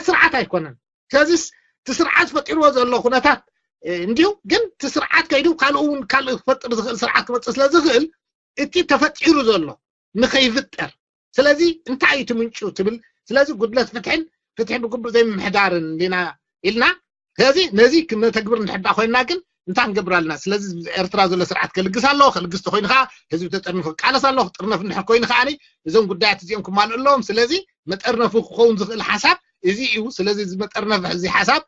ስርዓት ኣይኮነን። ስለዚስ እቲ ስርዓት ፈጢርዎ ዘሎ ኩነታት እንዲሁ ግን እቲ ስርዓት ከይዱ ካልእ እውን ካልእ ክፈጥር ዝኽእል ስርዓት ክመፅእ ስለ ዝኽእል እቲ ተፈጢሩ ዘሎ ንኸይፍጠር ስለዚ እንታይ እዩ እቲ ምንጩ ትብል። ስለዚ ጉድለት ፍትሕን ፍትሒ ብግቡእ ዘይምምሕዳርን ዲና ኢልና ስለዚ ነዚ ክነተግብር እንድሕዳ ኮይና ግን እንታይ ክንገብር ኣለና? ስለዚ ኤርትራ ዘሎ ስርዓት ከልግስ ኣለዎ። ከልግስ ተኮይኑ ከዓ ህዝቢ ተጠርኒፉ ክቃለስ ኣለዎ። ክጥርነፍ እንድሕር ኮይኑ ከዓ እዞም ጉዳያት እዚኦም ክማልኡ ኣለዎም። ስለዚ መጠርነፉ ክኸውን ዝኽእል ሓሳብ እዚ እዩ። ስለዚ እዚ መጠርነፍ እዚ ሓሳብ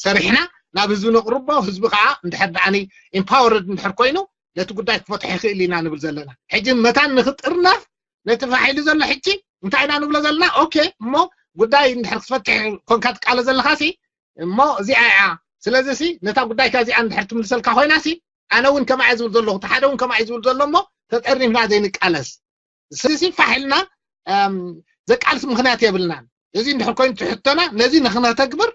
ሰሪሕና ናብ ህዝቢ ነቕርቦ። ህዝቢ ከዓ እንድሕር ደኣ ኢምፓወርድ እንድሕር ኮይኑ ነቲ ጉዳይ ክፈትሖ ይኽእል ኢና ንብል ዘለና። ሕጂ መታን ንክጥርነፍ ነቲ ፋሕ ኢሉ ዘሎ ሕጂ እንታይ ኢና ንብሎ ዘለና? ኦኬ እሞ ጉዳይ እንድሕር ክትፈትሕ ኮንካ ትቃለ ዘለካ ሲ እሞ እዚኣ እያ። ስለዚ ሲ ነታ ጉዳይካ እዚኣ እንድሕር ትምልሰልካ ኮይና ሲ ኣነ እውን ከምኣ እየ ዝብል ዘለኹ፣ እቲ ሓደ እውን ከምኣ እዩ ዝብል ዘሎ እሞ ተጠርኒፍና ዘይንቃለስ ስሲ ፋሕ ኢልና ዘቃልስ ምክንያት የብልናን። እዚ እንድሕር ኮይኑ ትሕቶና ነዚ ንክነተግብር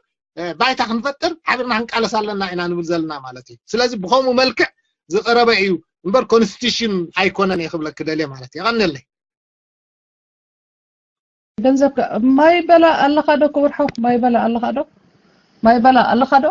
ባይታ ክንፈጥር ሓቢርና ክንቃለስ ኣለና ኢና ንብል ዘለና ማለት እዩ። ስለዚ ብከምኡ መልክዕ ዝቀረበ እዩ እምበር ኮንስቲቱሽን ኣይኮነን እየ ክብለኪ ደልየ ማለት እዩ። የቐንየለይ። ገንዘብ ማይ በላ ኣለኻ ዶ ክቡር ሓው? ማይ በላ ኣለኻ ዶ? ማይ በላ ኣለኻ ዶ?